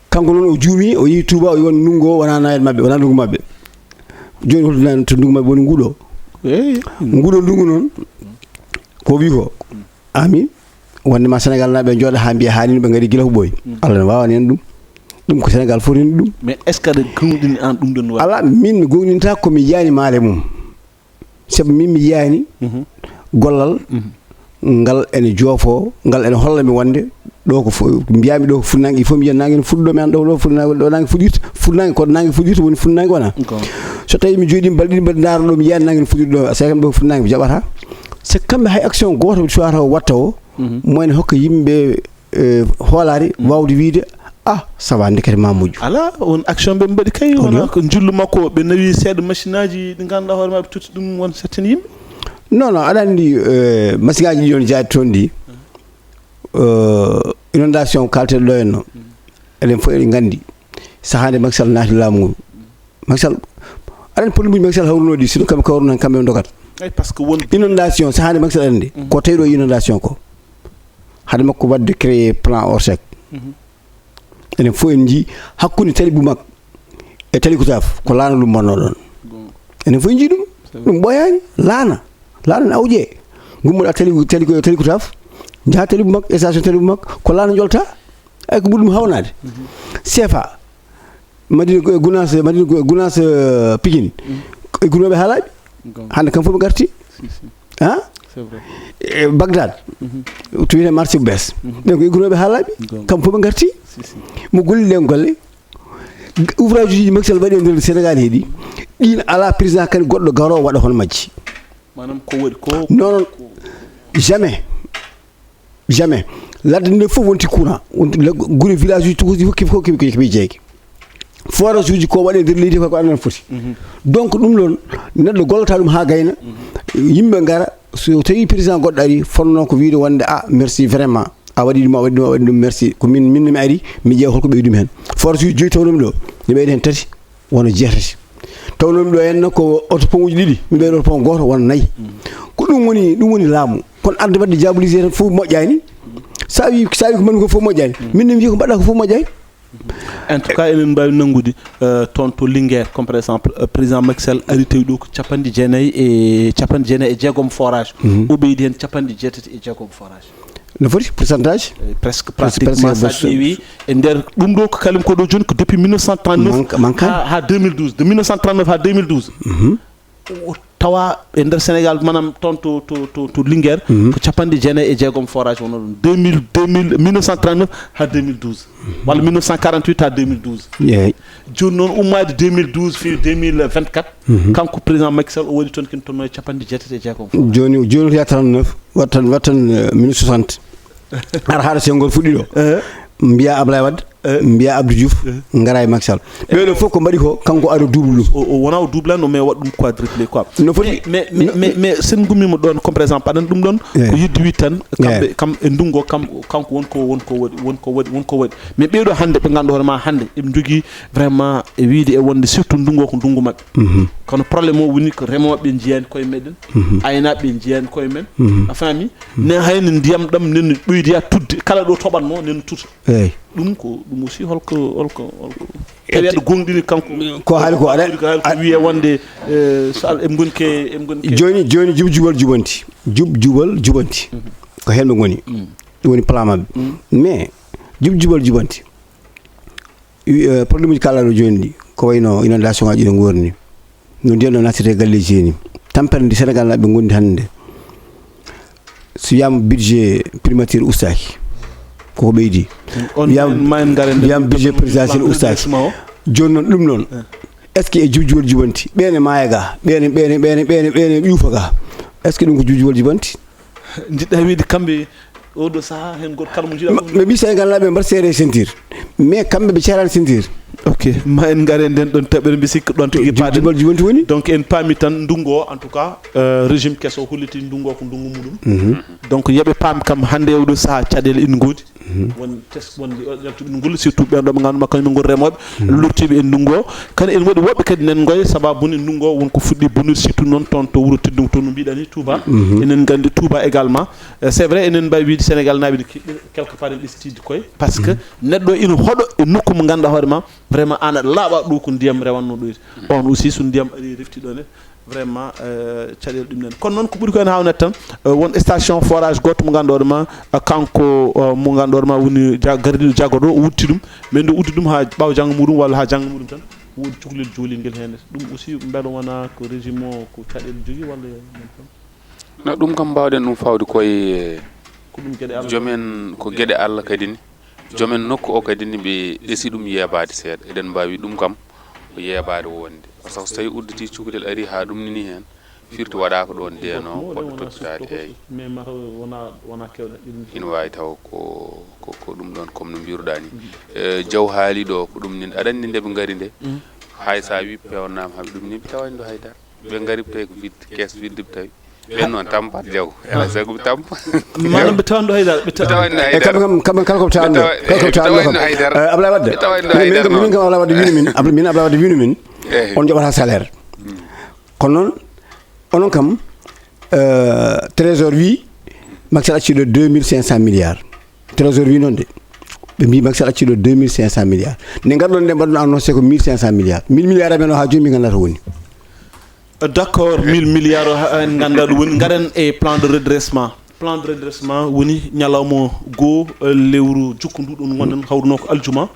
Kanko noon o juumi, o yehi Touba, o yi won ndungu o wonaa nawet maɓɓe, wonaa ndungu maɓɓe. Jooni holto nan to ndungu maɓɓe woni nguɗo? Nguɗo ndungu noon ko wi ko, amin, wonde ma Sénégal naaɓe njooɗa haa mbiya haanino ɓe ngari gila ko ɓooyi. Allah ne waawa neen ɗum. Ɗum ko Sénégal fof neni ɗum. Mais est-ce que aɗa gomɗini aan ɗum ɗon waɗa? Ala, min mi gomɗinta ko mi yiyani maale mum. Sabu min mi yiyani gollal ngal ene joofo, ngal ene holla mi wonde ɗo ko fo-, mbiyami ɗo ko funnangue, il faut mi yiya nangue no fuɗɗo mi an ɗo, ɗo funnangue, ɗo nangue fuɗɗirta, funnangue ko nangue fuɗɗirta woni funnangue wona. So tawi mi jooɗi balɗe ɗiɗi mbaɗi ndaaro ɗo mi yiyani nangue no fuɗɗirta ɗo, c'est kam ɗo funnangue mi jaɓata. C'est kamɓe hay action goto ɓe cuwata o watta o, mo ene hokka yimɓe, eh, hoolare wawde wiide, ah, ça va, ndekete ma moƴƴu. Ala, on action ɓe mbaɗi kay, wona ko njillu makko, ɓe nawi seeɗa machine aji ɗi ngannduɗaa hoore maɓɓe totti ɗum won certaine yimɓe. Non, non, aɗa anndi, eh, machine aji ɗi on jaadi toon ɗi, eh, inondation kalteɗo ɗo en no, eɗen fof eɗen nganndi sahaa nde Macky Sall naati laamu ngu. Macky Sall, aɗa anndi problème uji Macky Sall hawruno ɗi, sino kamɓe kawruno hen, kamɓe ɓe ndogata. Ay, parce que won inondation, sahaa nde Macky Sall aɗa anndi ko tawi ɗo inondation ko. Hade makko waɗde créé plan Orsec. Enen fof en njii hakkunde tali Bumak e tali Kutaaf ko laana ɗum mbanno ɗon. Enen fof en njii ɗum. Ɗum ɓooyaani. Laana. Laana ne awƴee. Ngummoɗa tali, tali, tali Kutaaf, njaha tali Bumak, station tali Bumak, ko laana jolta. Ay ko ɓuri ɗum hawnaade. C F A. Madina Gu-, Gunaas, Madina Gu-, Gunaas, eh, Pikine. E Gunoɓe haalaaɓe. Hannde kam fof ɓe ngarti. Ah? E Bagdad. To wiyetee marché bu bees. Ɓen ko e Gunoɓe haalaaɓe. Kam fof ɓe ngarti. Mo golli ɗen golle. Ouvrage uji Macky Sall waɗi e nder Sénégal heeɗi. Ɗin ala président kadi goɗɗo garoowo waɗa hono majji. Maanaam ko waɗi ko. Non, non. Jamais. Jamais. Ladde nde fof wonti courant. Wonti le-, gure village uji tukuji fof keɓi, fof keɓi, keɓi jeeyge. Forage uji ko waɗe nder leydi ko aɗa foti. Donc ɗum ɗon neɗɗo gollata ɗum haa gayna. Yimɓe ngara, so tawi président goɗɗo ari, fonno ko wiide wonde, ah, merci vraiment. A waɗi ɗum, a waɗi ɗum, a waɗi ɗum, merci. Ko min, min mi ari, mi ƴeewa holko ɓeydi mi hen. Forage uji joyi tawnomi ɗo, mi ɓeydi hen tati, wona jeetati. Tawnomi ɗo henna ko oto pont uji ɗiɗi, mi ɓeydi oto pont gooto, wona nayi. Ko ɗum woni, ɗum woni laamu. Kono arde waɗde diaboliser tan fof moƴƴani. Sa wi, sa wi ko mbaɗmi ko fof moƴƴani. Min ne mi wiya ko mbaɗɗa ko fof moƴƴani. En tout cas, eɗen mbaawi nanngude, euh, toon to Linguère, comme par exemple, euh, président Macky Sall ari tawi ɗo ko capanɗe jeenayi e, capanɗe jeenayi e jeegom forage. O ɓeydi heen capanɗe jeetati e jeegom forage. No foti pourcentage? Eh, presque, pratiquement, sa ƴeewi e nder ɗum ɗo ko kalim ko ɗo jooni ko depuis mille neuf cent trente-neuf. Manque, manque. Ha, ha deux mille douze, de mille neuf cent trente-neuf ha deux mille douze. O tawa e nder Sénégal, maanaam toon to, to, to, to Linguère, ko capanɗe jeenayi e jeegom forage wonno ɗon. Deux mille, deux mille, mille neuf cent trente-neuf ha deux mille douze. Walla mille neuf cent quarante-huit ha deux mille douze. Eeyi. Jooni noon, ummaade deux mille douze fii deux mille vingt-quatre, kanko président Macky Sall o waɗi toon ken tonno e capanɗe jeetati e jeegom forage. Jooni, jooni ko yaa trente-neuf, waɗ tan, waɗ tan, euh, minute soixante. Ara haɗa sengol fuɗɗi ɗo. Mbiya Ablaye Wade. mbiya Abdou Diouf, ngara e Macky Sall. Ɓeeɗo fof ko mbaɗi ko, kanko ari o duubli ɗum. O, o wona o duublani, mais waɗi ɗum quadruplé quoi. No foti. Mais, mais, mais, mais, mais sen ngummiima ɗoon, comme par exemple, aɗan ɗum ɗoon, ko yidde wi tan, kamɓe, kam e ndunngu o, kam, kanko won ko, won ko waɗi, won ko waɗi, won ko waɗi. Mais ɓeeɗo hannde, ɓe nganndu hoore ma hannde, eɓe njogii vraiment e wiyde e wonde surtout ndunngu o ko ndunngu maɓɓe. Kono problème o woni ko remooɓe njiyaani koye meɗen, aynaaɓe njiyaani koye men. A faami? Ne hayno ndiyam ɗam nen ɓeydoya tudde, kala ɗo toɓatnoo nen tuta. Eeyi. Ɗum ko, ɗum aussi holko, holko, holko. Tawi aɗa gonɗini kanko. Ko haali ko aɗa, ko haali ko wiye wonde, eh, so Al-, eɓe ngoni ke, eɓe ngoni ke. Jooni, jooni jub jubal jubanti. Jub jubal jubanti. Ko heen ɓe ngoni. Ɗum woni plan maɓɓe. Mais jub jubal jubanti. Wi-, eh, problème uji kaalɗaa ɗo jooni ɗi, ko wayno inondation ngaji ɗo ngorni. No ndiyam ɗo nattata e galleeji he ni. Tampere ndi Sénégal naaɓe ngondi hannde nde. So wiyama budget primature ustaaki, koko ɓeydi. On wiyama, ma en ngare nder wiyama budget présidentiel ustaaki. Jooni noon ɗum noon, est-ce que e jubjuwol jubanti? Ɓeene maaya ga, ɓeene, ɓeene, ɓeene, ɓeene, ɓeene ƴuufa ga. Est-ce que ɗum ko jubjuwol jubanti? Njiɗɗa wiide kamɓe, oɗo sahaa, heen gooto kala mo njiɗa. Ma, ɓe mbi Sénégal naaɓe mbaɗa seere e ceinture. Mais kamɓe ɓe ceeraani ceinture. Ok, ma en ngare nden ɗon taɓere, mbi sikka ɗon tigi paaɗen. Jubal jubanti woni? Donc en paami tan ndunngu o, en tout cas, euh, régime keso holliti ndunngu o ko ndunngu muɗum. Donc yoɓe paam kam hannde e oɗo sahaa caɗeele ina ngoodi. Won tes-, won yaltuɓe ina ngolli, surtout ɓen ɗo ɓe nganndu-maa kañum en ngoni remooɓe, lottiiɓe e ndunngu o. Kadi ene waɗi woɓɓe kadi nanngooya, sababu ni ndunngu o won ko fuɗɗi bonnude, surtout noon toon to wuro teddungu to no mbiɗa ni, Touba. Enen nganndi Touba également. Eh, c'est vrai, enen mbaawi wiide Sénégal naaɓe ne keɓi quelque part en ɓesdiide koye. Parce que neɗɗo ina hoɗo e nokku mo nganndu-ɗaa hoore ma, vraiment aan aɗa laaɓa ɗo ko ndiyam rewatnoo ɗo. On aussi so ndiyam ari refti ɗo ne, vraiment, eh, caɗeele ɗum nen. Kono noon ko ɓuri ko en haawnata tan, eh, won station forage gooto mo nganndu-ɗaa hoore ma, eh, kanko, eh, mo nganndu-ɗaa hoore ma woni ja-, gardiiɗo jagorɗo o uddi ɗum. Mais nde uddi ɗum haa ɓaawo janngo muɗum walla haa janngo muɗum tan, woodi cukalel joolingel heen. Ɗum aussi mbela wona ko régime o ko caɗeele jogii walla? No, ɗum kam mbaawɗen ɗum fawde koye, eh, ko ɗum geɗe Allah. Joomen, ko geɗe Allah kadi ni. Joomen nokku o kadi ni ɓe esi ɗum yeebaade seeɗa. Eɗen mbaawi ɗum kam ko yeebaade wonde. Par ce que so tawi udditi cukalel ari haa ɗum nini heen, firti waɗaaka ɗoon ndeno fotde toppitaade, eeyi. Mais mata wona, wona kewɗe ɗiɗi. Ina waawi taw ko, ko, ko ɗum ɗoon comme no mbiruɗaa ni. Eh, Jaw haali ɗo ko ɗum nin. Aɗa anndi nde ɓe ngari nde? Hay so a wi peewnama haɓe ɗum ni, ɓe tawani ɗo hay dara. Ɓe ngari ɓe tawi ko vide, caisse vide ɓe tawi. Ɓen noon tampat Jaw. Ela sago ɓe tampa. Maanaam ɓe tawani ɗo hay dara, ɓe ta-, ɓe tawani ɗo hay dara. Kamɓe kam, kamɓe kala ko ɓe tawani ɗo. Kala ko ɓe tawani ɗo hay dara. Eh, Ablaye Wadde. Ɓe tawani ɗo hay dara. Min kam, min kam Ablaye Wadde wini min. Abla-, min Ablaye Wadde wini min. Eh. On joɓata salaire. Kono noon, onon kam, eh, trésor wi, Macky Sall acci ɗo deux mille cinq cents milliards. Trésor wi noon de. Ɓe mbi Macky Sall acci ɗo deux mille cinq cents milliards. Nde ngarɗon nde mbaɗɗon annoncé ko mille cinq cents milliards. Mille milliards amen o haa jooni mi nganndaa to woni. D'accord, mille milliards o ha-, en nganndaa ɗum woni. Ngaren e plan de redressement. Plan de redressement woni ñalawma goo, eh, lewru jukkundu ɗum ngonɗen hawruno ko aljuma.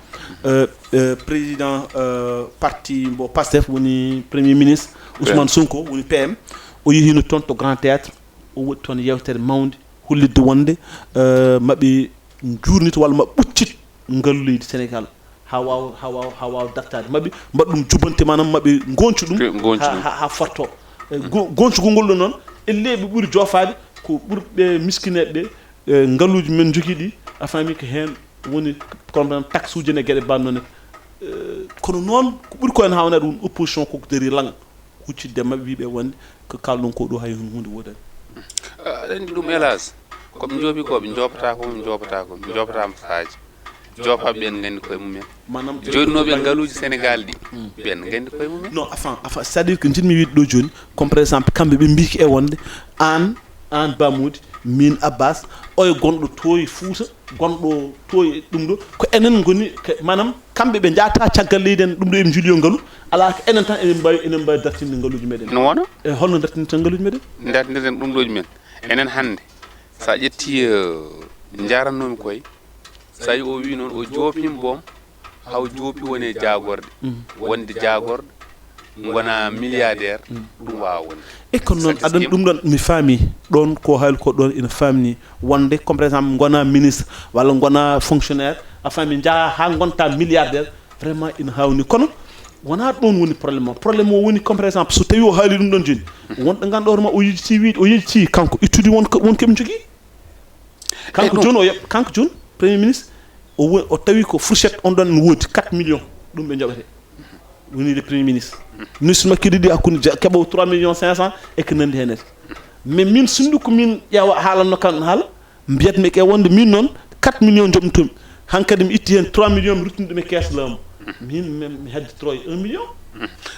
Eh, eh, président, eh, parti mbo Pastef woni premier ministre Ousmane Sonko woni P M. O yehino toon to Grand Théâtre. O waɗi toon yewtere mawnde hollitde wonde, eh, maɓe njuurnita walla maɓe ɓuccit ngalu leydi Sénégal haa waawa, haa waawa, haa waawa dartaade. Maɓe mbaɗa ɗum jubbante, maanaam maɓe ngoncu ɗum haa, haa, haa forto. Eh, go-, goncugol ngol ɗo noon, ellee ɓe ɓuri joofaade ko ɓurɓe miskineeɓe ɓe, eh, ngaluuji men njogii ɗi, a faami ko heen woni, kono tan taxe uji ne geɗe mbaɗ noon ne. Eh, kono noon ko ɓuri ko en haawnaa ɗum opposition ko ko darii laŋ. Huccitde maɓɓe, wiɓe wonde ko kalɗon ko ɗo hay hun huunde woodani. Ah, aɗa anndi ɗum, hélas, ko ɓe njoobi ko, ɓe njoopataa ko, ɓe njoopataa ko, ɓe njoopataa mo saaji. Joopaaɓe ɓen nganndi koye mumen. Maanaam joɗɗinooɓe ngaluuji Sénégal ɗi, ɓen nganndi koye mumen. Non, enfin, enfin, c'est-à-dire que njiɗmi wiide ɗo jooni, comme par exemple, kamɓe ɓe mbiiki e wonde aan, aan Ba Mody, min Abbas, oya gonɗo tooye Fuuta, gonɗo to e ɗum ɗo, ko enen ngoni, ko, maanaam, kamɓe ɓe njahata caggal leydi en, ɗum ɗo eɓe njuli yo ngalu, alaa ko enen tan eɗen mbaawi, eɗen mbaawi dartinde ngaluuji meɗen. No wona? E holno dartinirten ngaluuji meɗen? Dartinirten ɗum ɗooji men. Enen hannde, so a ƴetti, eh, njaarannoomi koye, so tawi o wi noon, o joopii boom, haw joopi woni e jaagorɗe, wonde jaagorɗo, ngona milliardaire, ɗum waawa wonde. E kono noon, aɗa anndi ɗum ɗoon, mi faami ɗoon ko haali ko ɗoon ina faamni wonde, comme par exemple, ngona ministre walla ngona fonctionnaire, a faami, njaha haa ngonta milliardaire, vraiment ina haawni. Kono wonaa ɗoon woni problème o. Problème o woni, comme par exemple, so tawi o haali ɗum ɗoon jooni, wonɓe nganndu hoore ma o yejiti wiide, o yejiti kanko ittude won ko, won ko ɓe njogii. Kanko jooni o yoɓ-, kanko jooni premier ministre, O wo- o tawi ko fourchette on ɗon ne woodi quatre millions, ɗum ɓe njoɓete. Woni le premier ministre, ministre makko ɗiɗi hakkunde ja- keɓa trois millions cinq cent e ko nandi heen. Mais min sundu ko min ƴeewa haalanno kan haala, mbiyatmi e wonde min noon quatre millions njoɓmi toon. Hankadi mi itti heen trois millions, mi ruttini ɗum e kees laamu. Min mi- mi heddi trois un million.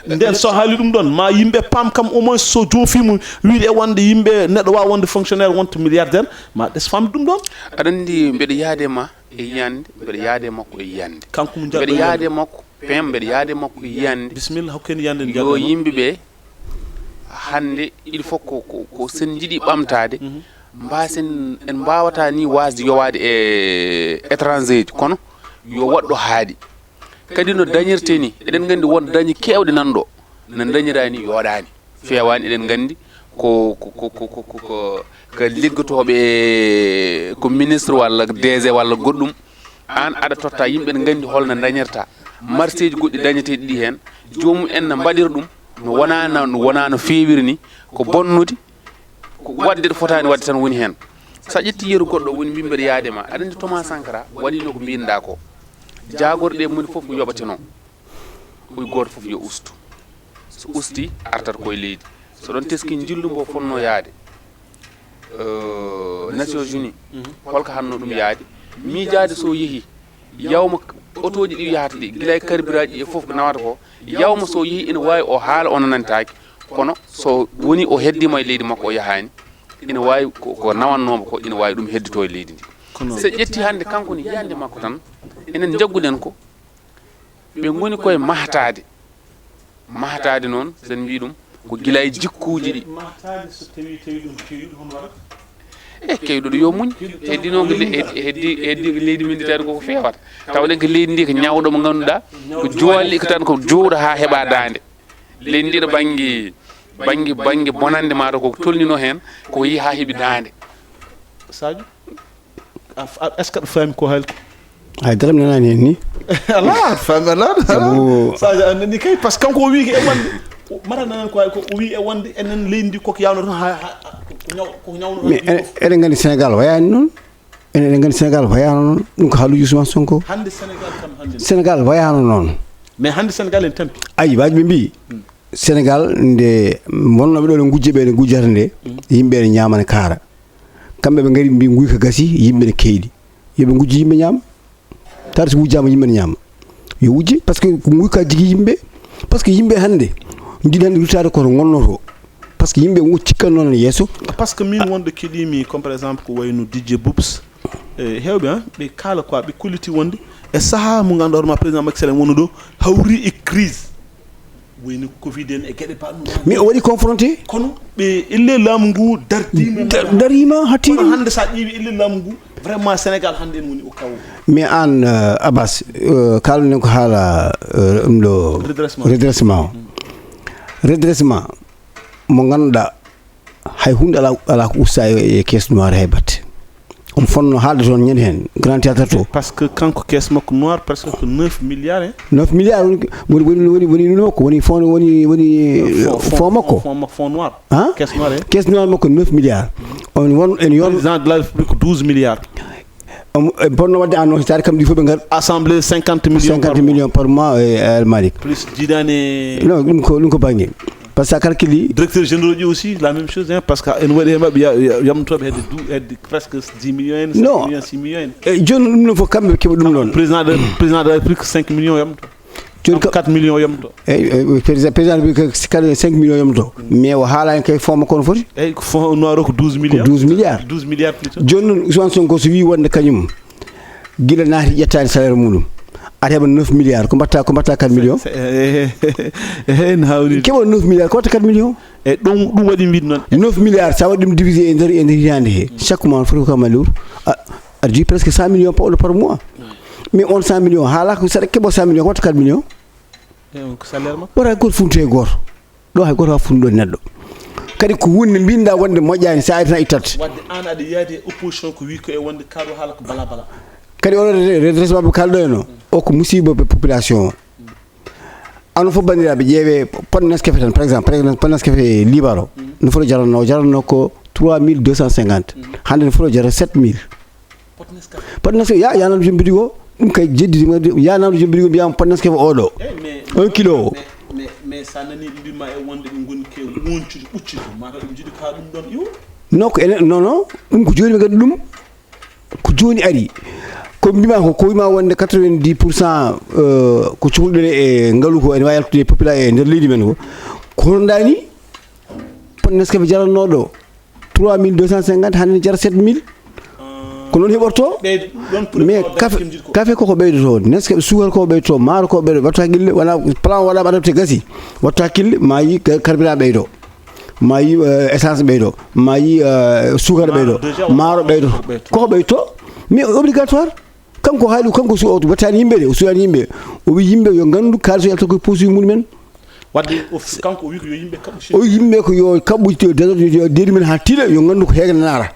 Nden so haali ɗum ɗon, ma yimɓe paam kam, au moins so joofimo wiide e wonde yimɓe neɗɗo waawa wonde fonctionnaire, wonta milliardaire, ma ɗes famde ɗum ɗon. Aɗa anndi, mbeɗa yaade ma e yiyannde, mbeɗa yaade makko e yiyannde. Kanko mo mbeɗa jaɗɗo yaade yiyannde. Makko pem mbeɗa yaade makko e yiyannde. Bisimilla, hokku heen yiyannde. Yo yimɓe ɓe hannde, il faut ko ko, ko sen njiɗi ɓamtaade, mbasen en mbaawata ni waasde yowaade e étranger ji, kono yo waɗɗo haaɗi. Kadi no dañirte ni, eɗen nganndi won dañi keewɗe nan ɗo, no dañiraa ni yooɗaani, feewaani. Eɗen nganndi ko ko ko ko ko ko ko liggotooɓe, ko ministre walla D G walla goɗɗum, aan aɗa totta yimɓe, ne nganndi holno dañirta. Marseeji goɗɗi dañeteeɗi ɗi heen, joomum en no mbaɗira ɗum, no wonaa no wonaa no feewiri ni, ko bonnude, ko waɗde ɗo fotaani waɗde tan woni heen. So a ƴetti yeru goɗɗo woni mbimmbeɗo yaade ma, aɗa anndi Thomas Sankara waɗino ko mbinɗa ko. Jaagorɗe moni fof ko yoɓateno. Ɓuri gooto fof yo ustu. So usti, artat koye leydi. So ɗon teski njillu mbo fonno yaade, euh, Nations Unies, holko hanno ɗum yaade? Miijaade so yehi, yawma otooji ɗi yahata ɗi, gila e carburant ji e fof ko nawata ko, yawma so yehi ina waawi o haala o nanantaaki, kono so woni o heddiima e leydi makko o yahaani, ina waawi ko, ko nawannoomo ko, ina waawi ɗum heddito e leydi ndi. Kono so ƴetti hannde kanko ne yiyannde makko tan, enen njagguɗen ko ɓe ngoni koye mahtaade. Mahtaade noon, so en mbii ɗum, ko gila e jikkuuji ɗi. Mahtaade so tawi, tawi ɗum kewi, ɗum hono waɗata? E kewɗo ɗo yo muñ. Heddino ko le-, hed-, heddi, heddi ko leydi min ndi tawi koko feewata. Tawɗen ko leydi ndi ko ñawɗo mo ngannduɗaa, ko jooli ko tan ko jowɗo haa heɓa daande. Leydi ndi ɗo bannge, bannge, bannge bonande maa ɗo koko tolnino heen, ko yehi haa heɓi daande. Sadio? A f-, a, est-ce que aɗa faami ko haali ko? Hay dara mi nanaani heen ni. Alaa, aɗa faami, alaa. Sabu Sadio, a nani kay, parce que kanko o wii ko e wonde, mara nanan ko haali ko, o wii e wonde enen leydi ndi koko yawno toon, ha, ha, ko ñaw-, ko ñawno toon. Mais enen, eɗen nganndi Sénégal wayaani noon. Enen, eɗen nganndi Sénégal wayaano noon. Ɗum ko haaluuji Ousmane Sonko. Hannde Sénégal kam, hannde. Sénégal wayaano noon. Mais hannde Sénégal en tampi. Ayi, waaji ɓe mbii. Sénégal, nde wonnooɓe ɗo ne ngujja, ɓe ne ngujjata nde, yimɓe ne ñaama, ne kaara. Kamɓe ɓe ngari mbi nguyka gasi, yimɓe ne keyɗi. Yo ɓe ngujji yimɓe ñaama. Taata so wujjaama yimɓe ne ñaama. Yo wujje, parce que ko nguyka jigi yimɓe. Parce que yimɓe hannde, njiɗi hannde ruttaade koto ngonnotoo. Parce que yimɓe ngu cikkanno ne yeeso. Parce que min wonde keɗimi, comme par exemple ko wayno D J Boubs, e heewɓe, hein, ɓe kaala quoi, ɓe kolliti wonde e sahaa mo ngannduɗaa hoore ma président Macky Sall en wonno ɗo, hawri e crise. Woni Covid en e geɗe baɗɗo. Mais o waɗi confronté. Kono ɓe elle laamu ngu dartiima. Da-, dariima, hatti. Kono hannde so a ƴeewi elle laamu ngu, vraiment Sénégal hannde en woni o kaw. Mais aan, euh, Abbas, euh, kaalɗen ko haala, euh, ɗum ɗo redressement. Redressement o. Redressement mo ngannduɗaa hay huunde alaa, alaa ko usta e, e caisse noire hay batte. Omo fonno haalde toon ñande heen, Grand Théâtre to. Parce que kanko caisse makko noire presque ko neuf milliards, hein? Neuf milliards woni, woni, woni, woni, woni makko, woni fond, woni, woni, euh, fond, fond, fond makko. Fond, fond, fond noir. Hein? Caisse noire, hein? Caisse noire makko neuf milliards. On won, en yon- Président de la République douze milliards. Omo, e bonno waɗde annoncé taade kam ɗi fof ɓe ngar. Assemblée cinquante millions par mois. Cinquante millions par mois, e, El Malick. Plus jiidaani. Non, ɗum ko, ɗum ko bannge. Par ce que a calcule. Directeur généraux ji aussi, la même chose, hein, parce que ene waɗi e maɓɓe ya-, ya-, yamtooɓe hedde du-, hedde presque dix millions en, cinq millions, six millions en. E jooni ɗum ɗo fof kamɓe keɓa ɗum ɗon. Président de, président de la République cinq millions yamto. Jooni kam quatre millions yamto. Eyi, eyi, président, président de la République kadi cinq millions yamto. Mais o haalaani kay fond makko no foti. Eyi, ko fond noir o ko douze millions. Ko douze milliards. Douze milliards plutôt. Jooni noon Ousmane Sonko so wii wonde kañum gila naati ƴettaani salaire muɗum, aɗa heɓa neuf milliards, ko mbatta, ko mbatta quatre millions? Se-, se-, eh, eh, eh, no hawri. Keɓa neuf milliards, ko watta quatre millions? E ɗum, ɗum waɗi mbiɗ noon. Neuf milliards, sa waɗi ɗum divisé e nder, e nder hitaande he, chaque mois foti ko kam lewru, a, aɗa jogii presque cent millions par, par mois. Mais on cent millions, haala ko saɗa keɓa cent millions, ko watta quatre millions? E on ko salaire makko? Wota gooto funtu e gooto. Ɗo hay gooto waawaa funnude ɗo neɗɗo. Kadi ko huunde nde mbinɗa wonde moƴƴaani, sa ari tan a ittat. Wadde aan aɗa yaadi e opposition ko wii ko e wonde kaɗo haala ko bala bala. Kadi oɗo re-, redressement mo kalɗo en o, o ko musiba ɓe population o. Ano fof banndiraaɓe, ƴeewe pot Nescafé tan, par exemple, par exemple, pot Nescafé liibar o, no foti jaranno, o jaranno ko trois mille deux cent cinquante. Hannde no foti o jara sept mille. Pot Nescafé? Pot Nescafé, ya, ya nan jom boutique o. Ɗum kay jedditi ma de, yanano jombiri ko mbiyama pon Nescafe oɗo. Un kilo o. Mais mais sa nani ɓe mbima e wonde ɓe ngoni ke woncude ɓuccude mataw ɓe jiiɗi ka ɗum ɗon iwo. Non, ko enen non non, ɗum ko joni ɓe gandi ɗum. Ko joni ari. Ko mbima ko ko wima wonde quatre-vingt-dix pour cent ko cohluɗen e ngalu ko ene wawi yaltude e population e nder leydi men ko. Ko hono dani pon Nescafe jarannoɗo trois mille deux cent cinquante hande jara sept mille. Ko noon heɓorto. Mais kafe koko ɓeydoto, Nescafe sukar koko ɓeydoto, maaro koko ɓeydoto. Wattu hakkille, wona plan waɗama adapté gasi. Wattu hakkille, ma yi carburant ɓeydo, ma yi essence ɓeydo, ma yi sukar ɓeydo, maaro ɓeydo. Koko ɓeydoto. Mais obligatoire. Kanko haali, kanko su o wattani yimɓe de, o suwani yimɓe. O wi yimɓe yo gandu kalis o yalta koye posuji mumen. Wadde kanko o wi ko yo yimɓe kaɓɓu o yimɓe ko yo kaɓɓu deedi men ha tiiɗa, yo gandu ko heege nanara.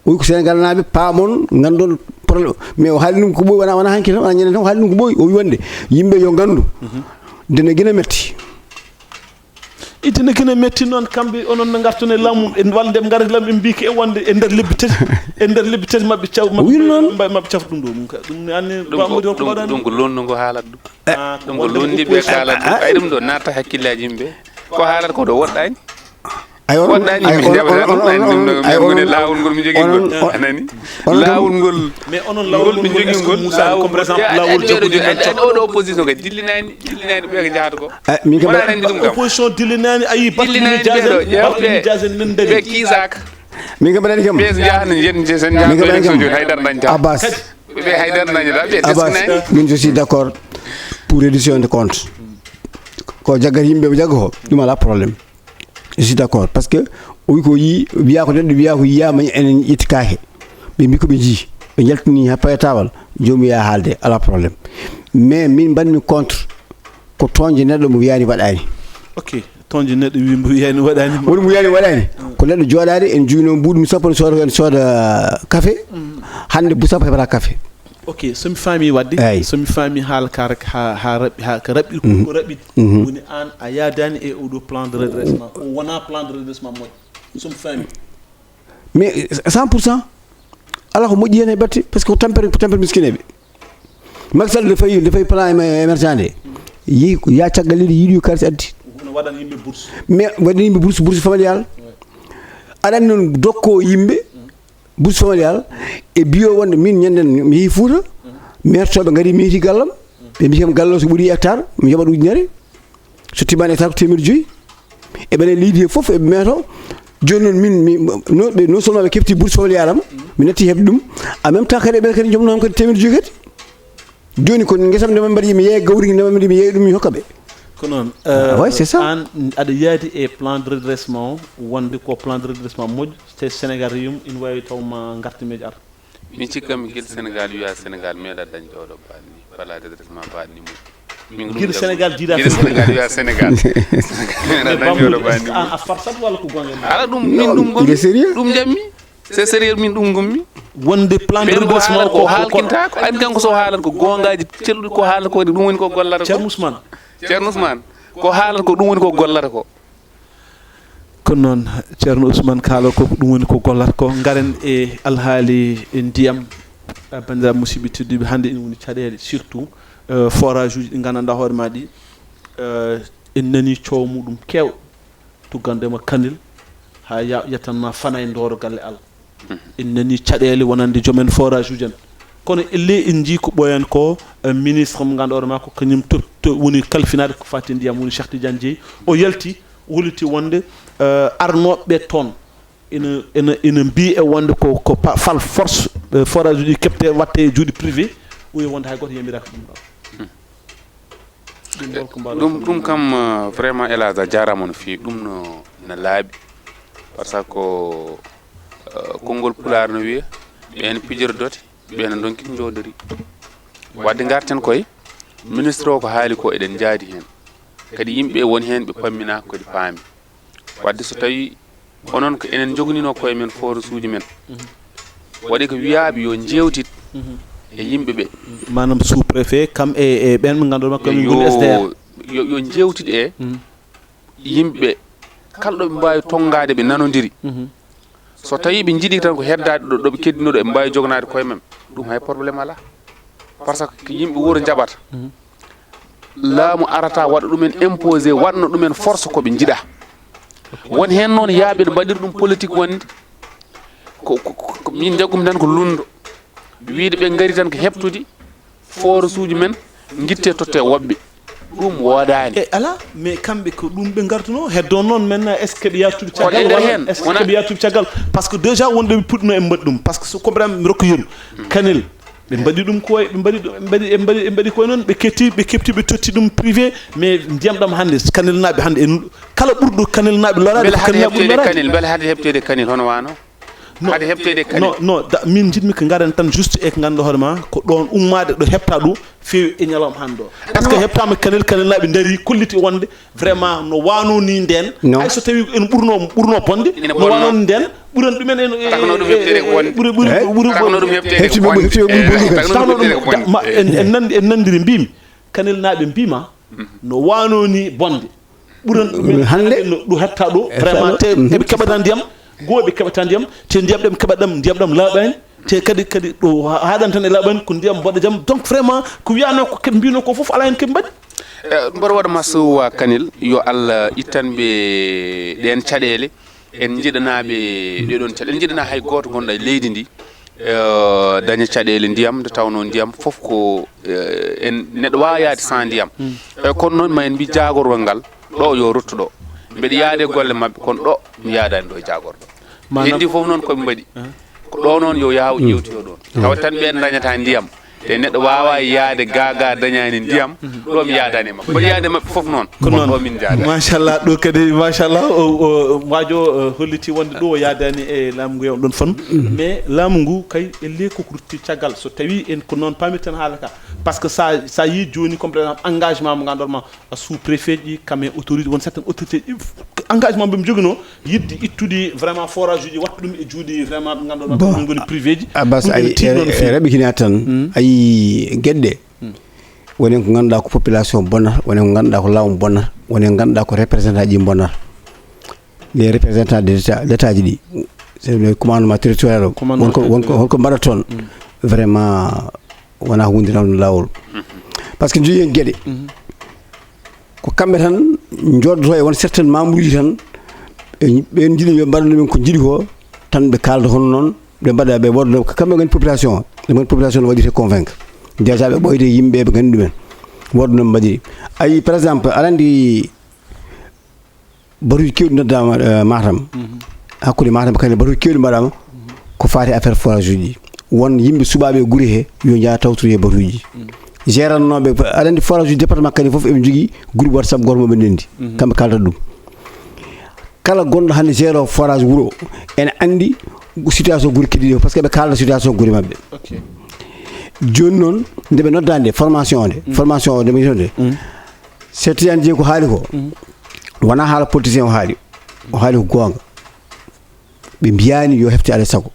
O wi ko Sénégal naaɓe paamon, gandon problème. Mais o haali ɗum ko ɓooyi, wona wona hanki tan, wona ñande tan, o haali ɗum ko ɓooyi. O wi wonde yimɓe yo gandu dene gina metti. Itine kene metti noon kamɓe onon no ngartune laamu en walla nde ɓe ngarata laamu ɓe mbi ko e wonde e nder lebbi tati e nder lebbi tati maɓɓe caw maɓɓe maɓɓe cafta ɗum ɗo ɗum ka ɗum ne anni bamodi on ko waɗani ɗum ko lonno ngo haalata ɗum ɗum ko londiɓe kaalata ɗum ay ɗum ɗo natta hakkillaji yimɓe ko haalata ko ɗo woɗɗani ay on ay on on on ay on lawol ngol mi jogi ngol anani lawol ngol mais onon lawol mi jogi ngol lawol comme par exemple lawol jogi ngol oɗo opposition kadi dillinani dillinani ɓe ko jahata ko min kam mbaɗa anndi ɗum kam opposition dillinani ayi bartini jasen bartini jasen nen dari ɓe kiisaka min kam mbaɗani kam ɓe jahani yen jesen jahani ɓe élection joni haydara dañta abbas ɓe haydara dañta ɓe abbas min je suis d'accord pour reddition de compte ko jaggat yimɓe ɓe jagga ko ɗum ala problème. Je suis d'accord parce que o wi ko yi wiya ko neɗɗo wiya ko yiyama enen ƴetti kaake ɓe mbi ko ɓe jii ɓe jaltini ha paye tawal jomum wiya haalde ala problème. Mais min mbanmi contre ko toñde neɗɗo mo wiyani waɗani. Ok, toñde neɗɗo wi mo wiyani waɗani. Woni mo wiyani waɗani ko neɗɗo joɗade en jugino mbuɗu mi sappo ne sooda en sooda café hande bu sappo heɓata café. Ok, somi faami wadde, somi faami haala ka rek ha ha raɓɓi ha ka raɓɓi ko raɓɓi woni an a yaadani e oɗo plan de redressement o wona plan de redressement moƴƴo somi faami. Mais cent pour cent ala ko moƴƴi hen e batte parce que ko tampere ko tampere miskineɓe. Macky Sall nde fayi nde fayi plan émergent nde yeehi ya caggal leydi yiiɗi yo kalis addi. Hono waɗan yimɓe bourse. Mais waɗan yimɓe bourse bourse familial. Aɗa anndi noon dokko yimɓe. Bourse familial e biyo wonde min ñanden mi yehi Fouta maire toɓe ngari mi yehi gallam ɓe mbi kam gallo so ɓuuri hectare mi yoɓat ujunere so timmani hectare ko temeɗe joyyi e ɓene leydi he foof eɓe meeto. Joni noon min ɓe non seulement ɓe kefti bourse familial am mi natti heɓde ɗum en même temps kadi eɓene kadi jomnoo kam kadi temeɗe joyyi kadi. Joni ko guesam nde mbaɗi mi yeeya gawri nde mbaɗi mi yeeya ɗum mi hokka ɓe. Ko noon. Ah ouais, c'est ça. An aɗa yaadi e plan de redressement o wonde ko plan de redressement moƴƴo te Sénégal rewiyum ina wawi taw ma gartimeji ar. Min cikkami gila Sénégal wiya Sénégal meeɗa dañde oɗo baɗni plan de redressement baɗni mum. Min gila Sénégal jiiɗa Sénégal wiya Sénégal. Sénégal meeɗa dañde oɗo baɗni mum. A farsat walla ko gonga? Ala ɗum min ɗum gonga. Ɗum jammi. C'est sérieux min ɗum gummi. Wonde plan de redressement ko halkintako andi kanko so haalata ko gongaji celluɗi ko haalata ko ɗum woni ko gollata ko. Ceerno Ousmane. Ceerno Ousmane ko haalata ko ɗum woni ko gollata ko. Ko noon Ceerno Ousmane kaalata ko ɗum woni ko gollata ko garen e alhaali ndiyam. Bandiraɓe musidɓe tedduɓe hannde ina woni caɗeele surtout forage uji ɗi gandanɗa hoore ma ɗi en nani coow muɗum kewɗo. Tuggandema kanel ha yettanma fana e dooro galle Allah. En nani caɗele wonande joom en forage uji en kono elle en jii ko ɓooyan ko ministre mo ganduɗa hoore makko kañum to woni kalfinaɗo ko fati ndiyam woni Cheikh Tidiane Dieye o yalti o holliti wonde arnoɓe toon ina ina ina mbi e wonde ko ko fal force forage uji kepte watte e juuɗe privé o wi wonde hay goto yamiraka ɗum ɗon. Ɗum ɗum kam vraiment Elhadj a jaaraama no feewi, ɗum no na laaɓi par ce que konngol pulaar no wiya ɓeen pijori dote ɓeen ndonkit njoodori. Waɗde ngarten koye ministre o ko haali ko eɗen njaadi heen kadi yimɓe woni heen ɓe pamminaaka kadi paami. Waɗde so tawii onon ko enen njoginoo koye men forage uji men waɗi ko wiyaaɓe yo njeewtit e yimɓe ɓe. Maanaam sous préfet kam e e ɓeen ɓe ngannduɗaa makko min ngoni S D R. Yo yo njeewtit e yimɓe ɓe kala ɗo ɓe mbaawi tonngaade ɓe nanondiri. So tawii ɓe njiɗi tan ko heddaade ɗo ɗo ɓe keddinoo ɗo ɓe mbaawi joganaade koye men ɗum hay probléme alaa. Parce que yimɓe wuro njaɓata. Laamu arata waɗa ɗumen imposé, waɗno ɗumen force ko ɓe njiɗa. Won heen noon yaaɓe no mbaɗir ɗum politique wonde ko, ko, ko, ko min njaggumi tan ko lundo. Wiide ɓe ngari tan ko heɓtude force uji men, ngitte totte woɓɓe. Ɗum woodaani. E ala, mais kamɓe ko ɗum ɓe ngartuno heddo noon. Maintenant, est ce que ɓe yattuɓe caggal? Est ce que ɓe yattuɓe caggal? Parce que déjà wonɓe ɓe puɗɗino e mbaɗi ɗum, parce que so comprendre mi rokka yeru kanel, ɓe mbaɗi ɗum koye, ɓe mbaɗi ɗum, ɓe mbaɗi, ɓe mbaɗi, ɓe mbaɗi koye noon, ɓe ketti, ɓe kepti, ɓe totti ɗum privé. Mais ndiyam ɗam hannde, kanelnaaɓe hannde en, kala ɓurɗo kanelnaaɓe loraade ko kanelnaaɓe ɓuri loraade. Mbele hade heɓteede kanel, mbele hade heɓteede kanel hono wano? No, hade heɓteede kanel. No, no, da, min njiɗmi ko ngaren tan juste e ko ngannduɗaa hoore ma, ko ɗoon ummaade ɗo heɓta ɗo feewi e ñalawma hannde o. Parce que heɓtaama kanel, kanelnaaɓe ndarii kolliti wonde vraiment no waano ni ndeen. Hay so tawi en ɓurno, ɓurno bonde, no waano ni ndeen ɓuran ɗumen en. Takno ɗum heɓteede ko wonde. Ɓuri, ɓuri, ɓuri, ɓuri, takno ɗum heɓteede ko wonde. Takno ɗum heɓteede ko wonde. En, en nandi, en nandiri mbimi kanelnaaɓe mbima no waano ni bonde. Ɓuran ɗum hannde no ɗum hetta ɗo vraiment, te eɓe keɓata ndiyam. Goo ɓe keɓata ndiyam, te ndiyam ɗam keɓata ɗam, ndiyam ɗam laaɓaani. Te kadi, kadi ɗo haaɗan tan e laaɓaani ko ndiyam mboɗo jam. Donc vraiment ko wiyano ko keɓe mbino ko fof ala hen keɓe mbaɗi. Mboɗo waɗa ma sowa kanel, yo Allah ittan ɓe ɗeen caɗeele. En njiɗanaaɓe ɗee ɗoon caɗeele, en njiɗanaa hay gooto gonɗo e leydi ndi daña caɗeele ndiyam, nde tawnoo ndiyam fof ko en, neɗɗo waawa yaade sans ndiyam. Eyi, kono noon ma en mbi jaagorwal ngal ɗo yo ruttu ɗo. Mbeɗa yaade golle maɓɓe, kono ɗo mi yaadaani ɗo e jaagorɗo. Heddi fof noon koɓe mbaɗi ko ɗo noon yo yaaw ƴeewtiyo ɗoon, tawa tan ɓeen dañata ndiyam. Te neɗɗo waawa yaade gaaga dañaani ndiyam. Ɗo mi yaadaani e maɓɓe, mboɗo yaade maɓɓe fof noon. Ko noon. Ɗo min njaada. Machallah, ɗo kadi machallah o, o waajo holliti wonde ɗo o yaadaani e laamu ngu e on ɗon fan. Mais laamu ngu kay e le ko rutti caggal, so tawi en ko noon pamirten haala ka. Parce que sa, sa yi jooni comme par exemple engagement mo ngannduɗaa ma a sous préfet ji, kam e autorité, won certaines autorités engagement ɓe joginoo yidde ittude vraiment forage uji, watta ɗum e juuɗe vraiment ɓe ngannduɗaa ɓe ngoni privé ji. Abbas, ay raɓikina tan. Ayi geɗɗe wonen ko ngannduɗaa ko population bona, wonen ko ngannduɗaa ko laamu bona, wonen ko ngannduɗaa ko représentant ji bona. Les représentants de l'état, l'état ji ɗi, c'est le commandement territorial o. Wonko, wonko holko mbaɗa toon? Vraiment wona ko wondiranno laawol. Parce que joyi hen geɗe ko kamɓe tan joddoto e won certaine membre uji tan. Ɓen jiɗi yo mbaɗan ɗumen ko jiɗi ko tan ɓe kalda hono noon. Ɓe mbaɗa ɓe woɗɗo ko kamɓe ngoni population o, ɓe ngoni population no waɗirte convaincre. Déjà ɓe ɓoyde yimɓe ɓe ngandi ɗumen woɗɗo no mbaɗiri. Ayi par exemple aɗa andi batuuji kewɗi noddaama Matam. Hakkunde Matam kadi batuuji kewɗi mbaɗaama ko faati affaire forage uji ɗi. Won yimɓe suɓaaɓe e gure he yo njaha tawtoye batuuji ɗi. Gérannooɓe aɗa andi forage uji département kadi fof eɓe njogii groupe WhatsApp gooto mo ɓe ndenndi. Kamɓe kaldata ɗum. Kala gonɗo hannde gérant forage wuro ene andi situation gure keddiiɗe fof parce que ɓe kalda situation gure maɓɓe. Jooni noon nde ɓe noddaande formation nde formation o nde ɓe nde. Cheikh Tidiane Dieng ko haali ko wona haala politicien o haali. O haali ko goonga. Ɓe mbiyaani yo hefte alay sago.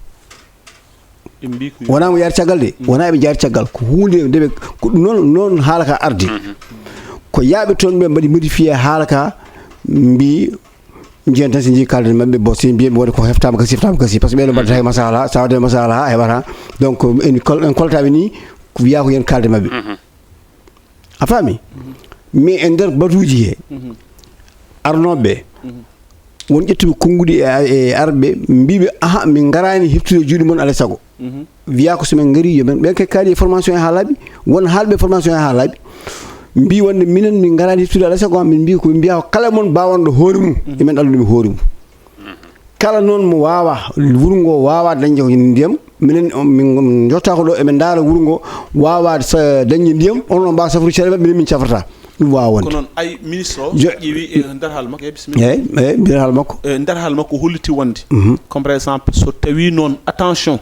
Wona mo yaari caggal de wona eɓe jaari caggal ko hunde ndeɓe. Ko ɗum noon noon haala ka ardi. Ko yaaɓe toon ɓe mbaɗi modifié haala ka mbi njiyan tan si njii kalden maɓɓe bon si mbiyen ɓe waɗi ko heftama gasi heftama gasi parce que ɓeɗo mbaɗata he masala sa waɗi masala ha heɓata. Donc en kol- en koltaɓe ni ko wiya ko yen kalde maɓɓe. A faami? Mais e nder batuuji he arnooɓe ɓe won ƴettuɓe konnguɗi e e arɓe mbiɓe aha min ngaraani heftude juuɗe mon alay sago. Wiya ko so min ngari yo men ɓen kay kaali e formation e haalaaɓi won haalɓe formation e haalaaɓi mbi wonde minen min ngaraani heftude alay sago min mbi ko mbiya ko kala mon bawanɗo hoore mum emen allude mi hoore mum. Kala noon mo waawa wuro ngo waawa dañde ko ndiyam minen min jotta ko ɗo emin ndaara wuro ngo waawa dañde ndiyam on on mbaawa safrude caɗeele maɓɓe minen min cafrata. Ɗum waawa wonde. Ko noon ay ministre o ƴeewi e nder haala makko e bisimilla. Eyyi eyyi nder haala makko. E nder haala makko holliti wonde comme par exemple so tawi noon attention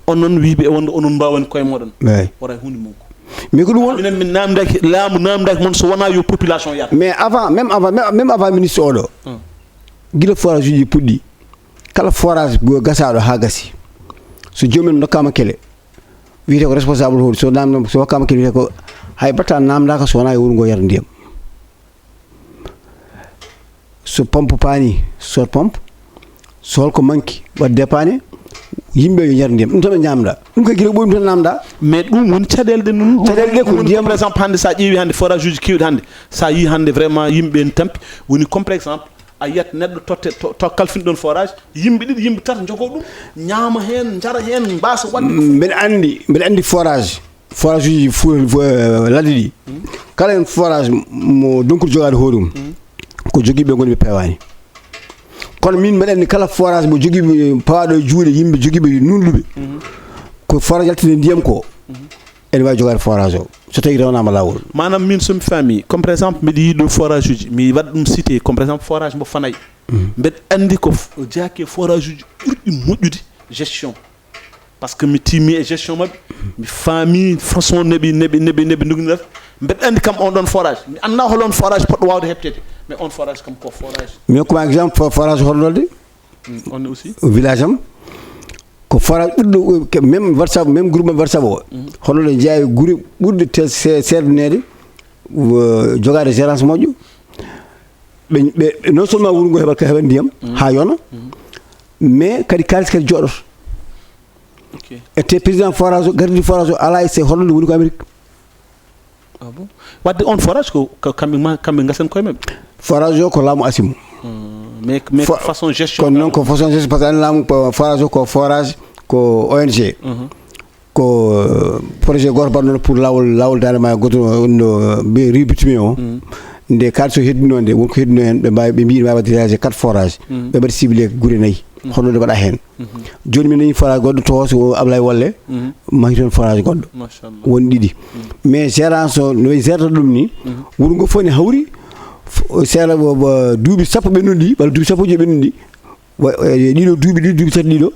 onon wiiɓe e wonde onon mbawani koye moɗon. Eyyi wona hunde mum ko. Mais ko ɗum won minen min namdaki laamu namdaki mon so wona yo population yar. Mais avant même avant même avant ministre oɗo gila forage uji puɗɗi kala forage gasaɗo ha gasi so joomum en dokkama kele wiyete ko responsable hoɗi so namdama so hokkama kele wiyete ko hay batta namdaka so wona e wuuro ngo yara ndiyam. So pompe paani sot pompe so holko manki waɗ dépanne. Yimɓe yo njar ndiyam, ɗum tan ɓe ñaamda. Ɗum kay gila ɓooyum tan namda. Mais ɗum woni caɗeele ɗe nun. Caɗeele ɗe ko ndiyam. Par exemple, hannde so a ƴeewi hannde forage uji keewɗi hannde, so a yii hannde vraiment yimɓe en tampi, woni comme par exemple, a yiyat neɗɗo totte, to, to kalfin ɗon forage, yimɓe ɗiɗi, yimɓe tata njogoo ɗum, ñaama heen, njara heen, mbaasa waɗde ko. Mbeɗa anndi, mbeɗa anndi forage, forage uji fu-, fu-, ladde ɗi. Kala heen forage mo donkude jogaade hoore mum, ko jogiiɓe ngoni ɓe peewaani. Kono min mbeɗa anndi kala forage mo jogiiɓe pawaaɗo e juuɗe yimɓe jogiiɓe nunɗuɓe, ko forage yaltinde ndiyam ko, ene waawi jogaade forage o, so tawii rewnaama laawol. Maanaam min so mi faami, comme par exemple mbiɗa yiɗi ɗo forage uji, mi waɗa ɗum cité, comme par exemple forage mo Fanay. Mbeɗa anndi ko f-, jeyaaki e forage uji ɓurɗi moƴƴude gestion. Parce que mi tiimi e gestion maɓɓe, mi faami façon neɓi, neɓi, neɓi, neɓi ndugnirata. Mbeɗa anndi kam on ɗon forage. Mi anndaa hol on forage poɗɗo waawde heɓtede. Mais on forage kam ko forage. Mi hokkuma exemple fo-, forage Horlolde. Mm, on aussi. Village am. Ko forage ɓurɗo, ke-, même WhatsApp, même groupe WhatsApp o. Horlolde jeyaa e gure ɓurɗe te-, se-, seerdaneede, wo-, jogaade gérance moƴƴo. Ɓe, ɓe, non seulement wuro ngo heɓat, ko heɓat ndiyam, haa yona, mais kadi kaalis kadi jooɗoto. Ok. E te président forage o, gardien forage o alaa e se Horlolde woni ko Amérique. Ah bon? Waɗde on forage ko, ko kamɓe ma-, kamɓe ngasen koye maɓɓe? Forage o ko laamu asimo. Hmm, mais, mais Fo-, façon gestion kono noon ka? Ko façon gestion, parce que an laamu ko forage o ko forage, ko O N G. Mhm. Ko, euh, projet gooto mbaɗnoɗo pour laawol, laawol Daande Maayo gooto, no, no, mbiye rue Bitume o. Mhm. Nde kaalis o heddunoo nde, won ko heddunoo heen, ɓe mbaawi, ɓe mbii ɓe mbaawi waɗde réalisé quatre forage. Mhm. Ɓe mbaɗi ciblé gure nayi. Mhm. Hono nde mbaɗa heen. Mhm. Jooni min nani forage goɗɗo toos o Ablaye Walle, mhm, mahi toon forage goɗɗo. Machallah. Won ɗiɗi. Mhm. Mais gérance o, no gérata ɗum ni, mhm, wuro ngo fof ne hawri, f-, seeɗa bo, bo duuɓi sappo ɓennuɗi, walla duuɓi sappo e joyi ɓennuɗi, wa-, e ɗiɗo duuɓi ɗiɗi, duuɓi tati ɗiɗo,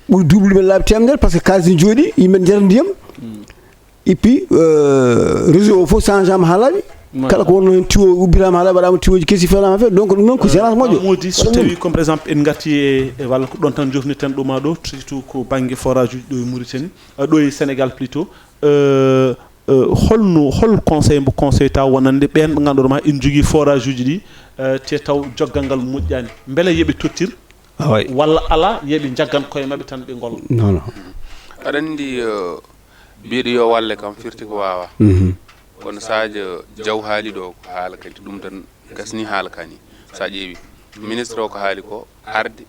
ɓuri duuɓi ɗumen laabi teemedere, parce que kaalis ne jooɗi, yimɓe ne njara ndiyam. Mm. Et puis, euh, réseau o fof change ama haa laaɓi. Machallah. Kala ko wonno heen tiwo ubbitaama haa laaɓi, waɗaama tiwoji kesi, fenaama feere. Donc, ɗum noon ko gérance moƴƴo. Moodi, so tawi, comme par exemple, en ngarti e, e walla ko ɗon tan jofnirten ɗum maa ɗo, surtout ko bannge forage uji ɗo e Mauritanie, euh, ɗo e Sénégal plutôt, euh, euh, holno, hol conseil mbo conseil taw wonande ɓeen ɓe ngannduɗaa ma ene njogii forage uji ɗi, euh, te taw joggal ngal moƴƴaani? Mbele yoɓe tottir? Ah, oui. Walla alaa, yoɓe njaggan koye maɓɓe tan ɓe ngolla? Non, non. Aɗa anndi, euh, mbiɗo yo walle kam firti ko waawaa. Mhm. Kono Sadio Diaw haali ɗo ko haala kadi ɗum tan gasni haala ka ni. So a ƴeewi ministre o ko haali ko arde,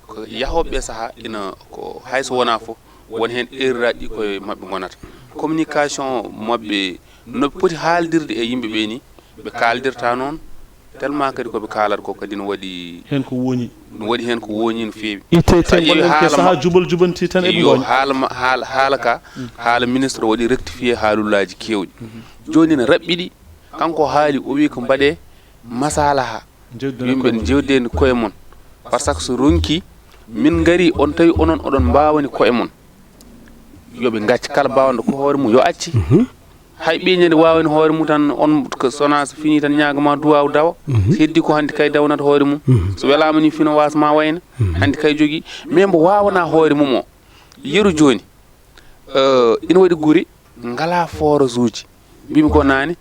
ko yahooɓe ɓe sahaa ina ko hay so wonaa fof, won heen erreur aji ɗi koye maɓɓe ngonata. Communication maɓɓe no poti haaldirde e yimɓe ɓe ni, ɓe kaaldirta noon, tellement kadi ko ɓe kaalata ko kadi no waɗi heen ko wooñi. No waɗi heen ko wooñi no feewi. Itte so a ƴeewi haala sahaa ma-, jubal jubanti tan eɓe yo ngooña. Haala ma-, haala, haala ka, haala ministre waɗi rectifié haalullaaji keewɗi. Mhm. Jooni ne raɓɓiɗi, kanko haali, o wi ko mbaɗee masalaha. Njewdene yimɓe koye mon. Njewdeni koye mon. Par ce que so ronki, min ngari, on tawi onon oɗon mbaawani koye mon. Yo ɓe ngacc, kala baawɗo ko hoore mum, yo acci. Mhm. Hay ɓiy ñande waawani hoore mum tan, on ko sona so fini tan ñaagama duwaaw dawa. Mhm. So heddi ko hannde kay dawnata hoore mum. Mhm. So welaama ni fino waas ma wayna. Mhm. Hannde kay jogii. Mais mbo waawana hoore mum o. Yeru jooni. Euh, ina waɗi gure, ngalaa forage uji. Mbimi ko naane,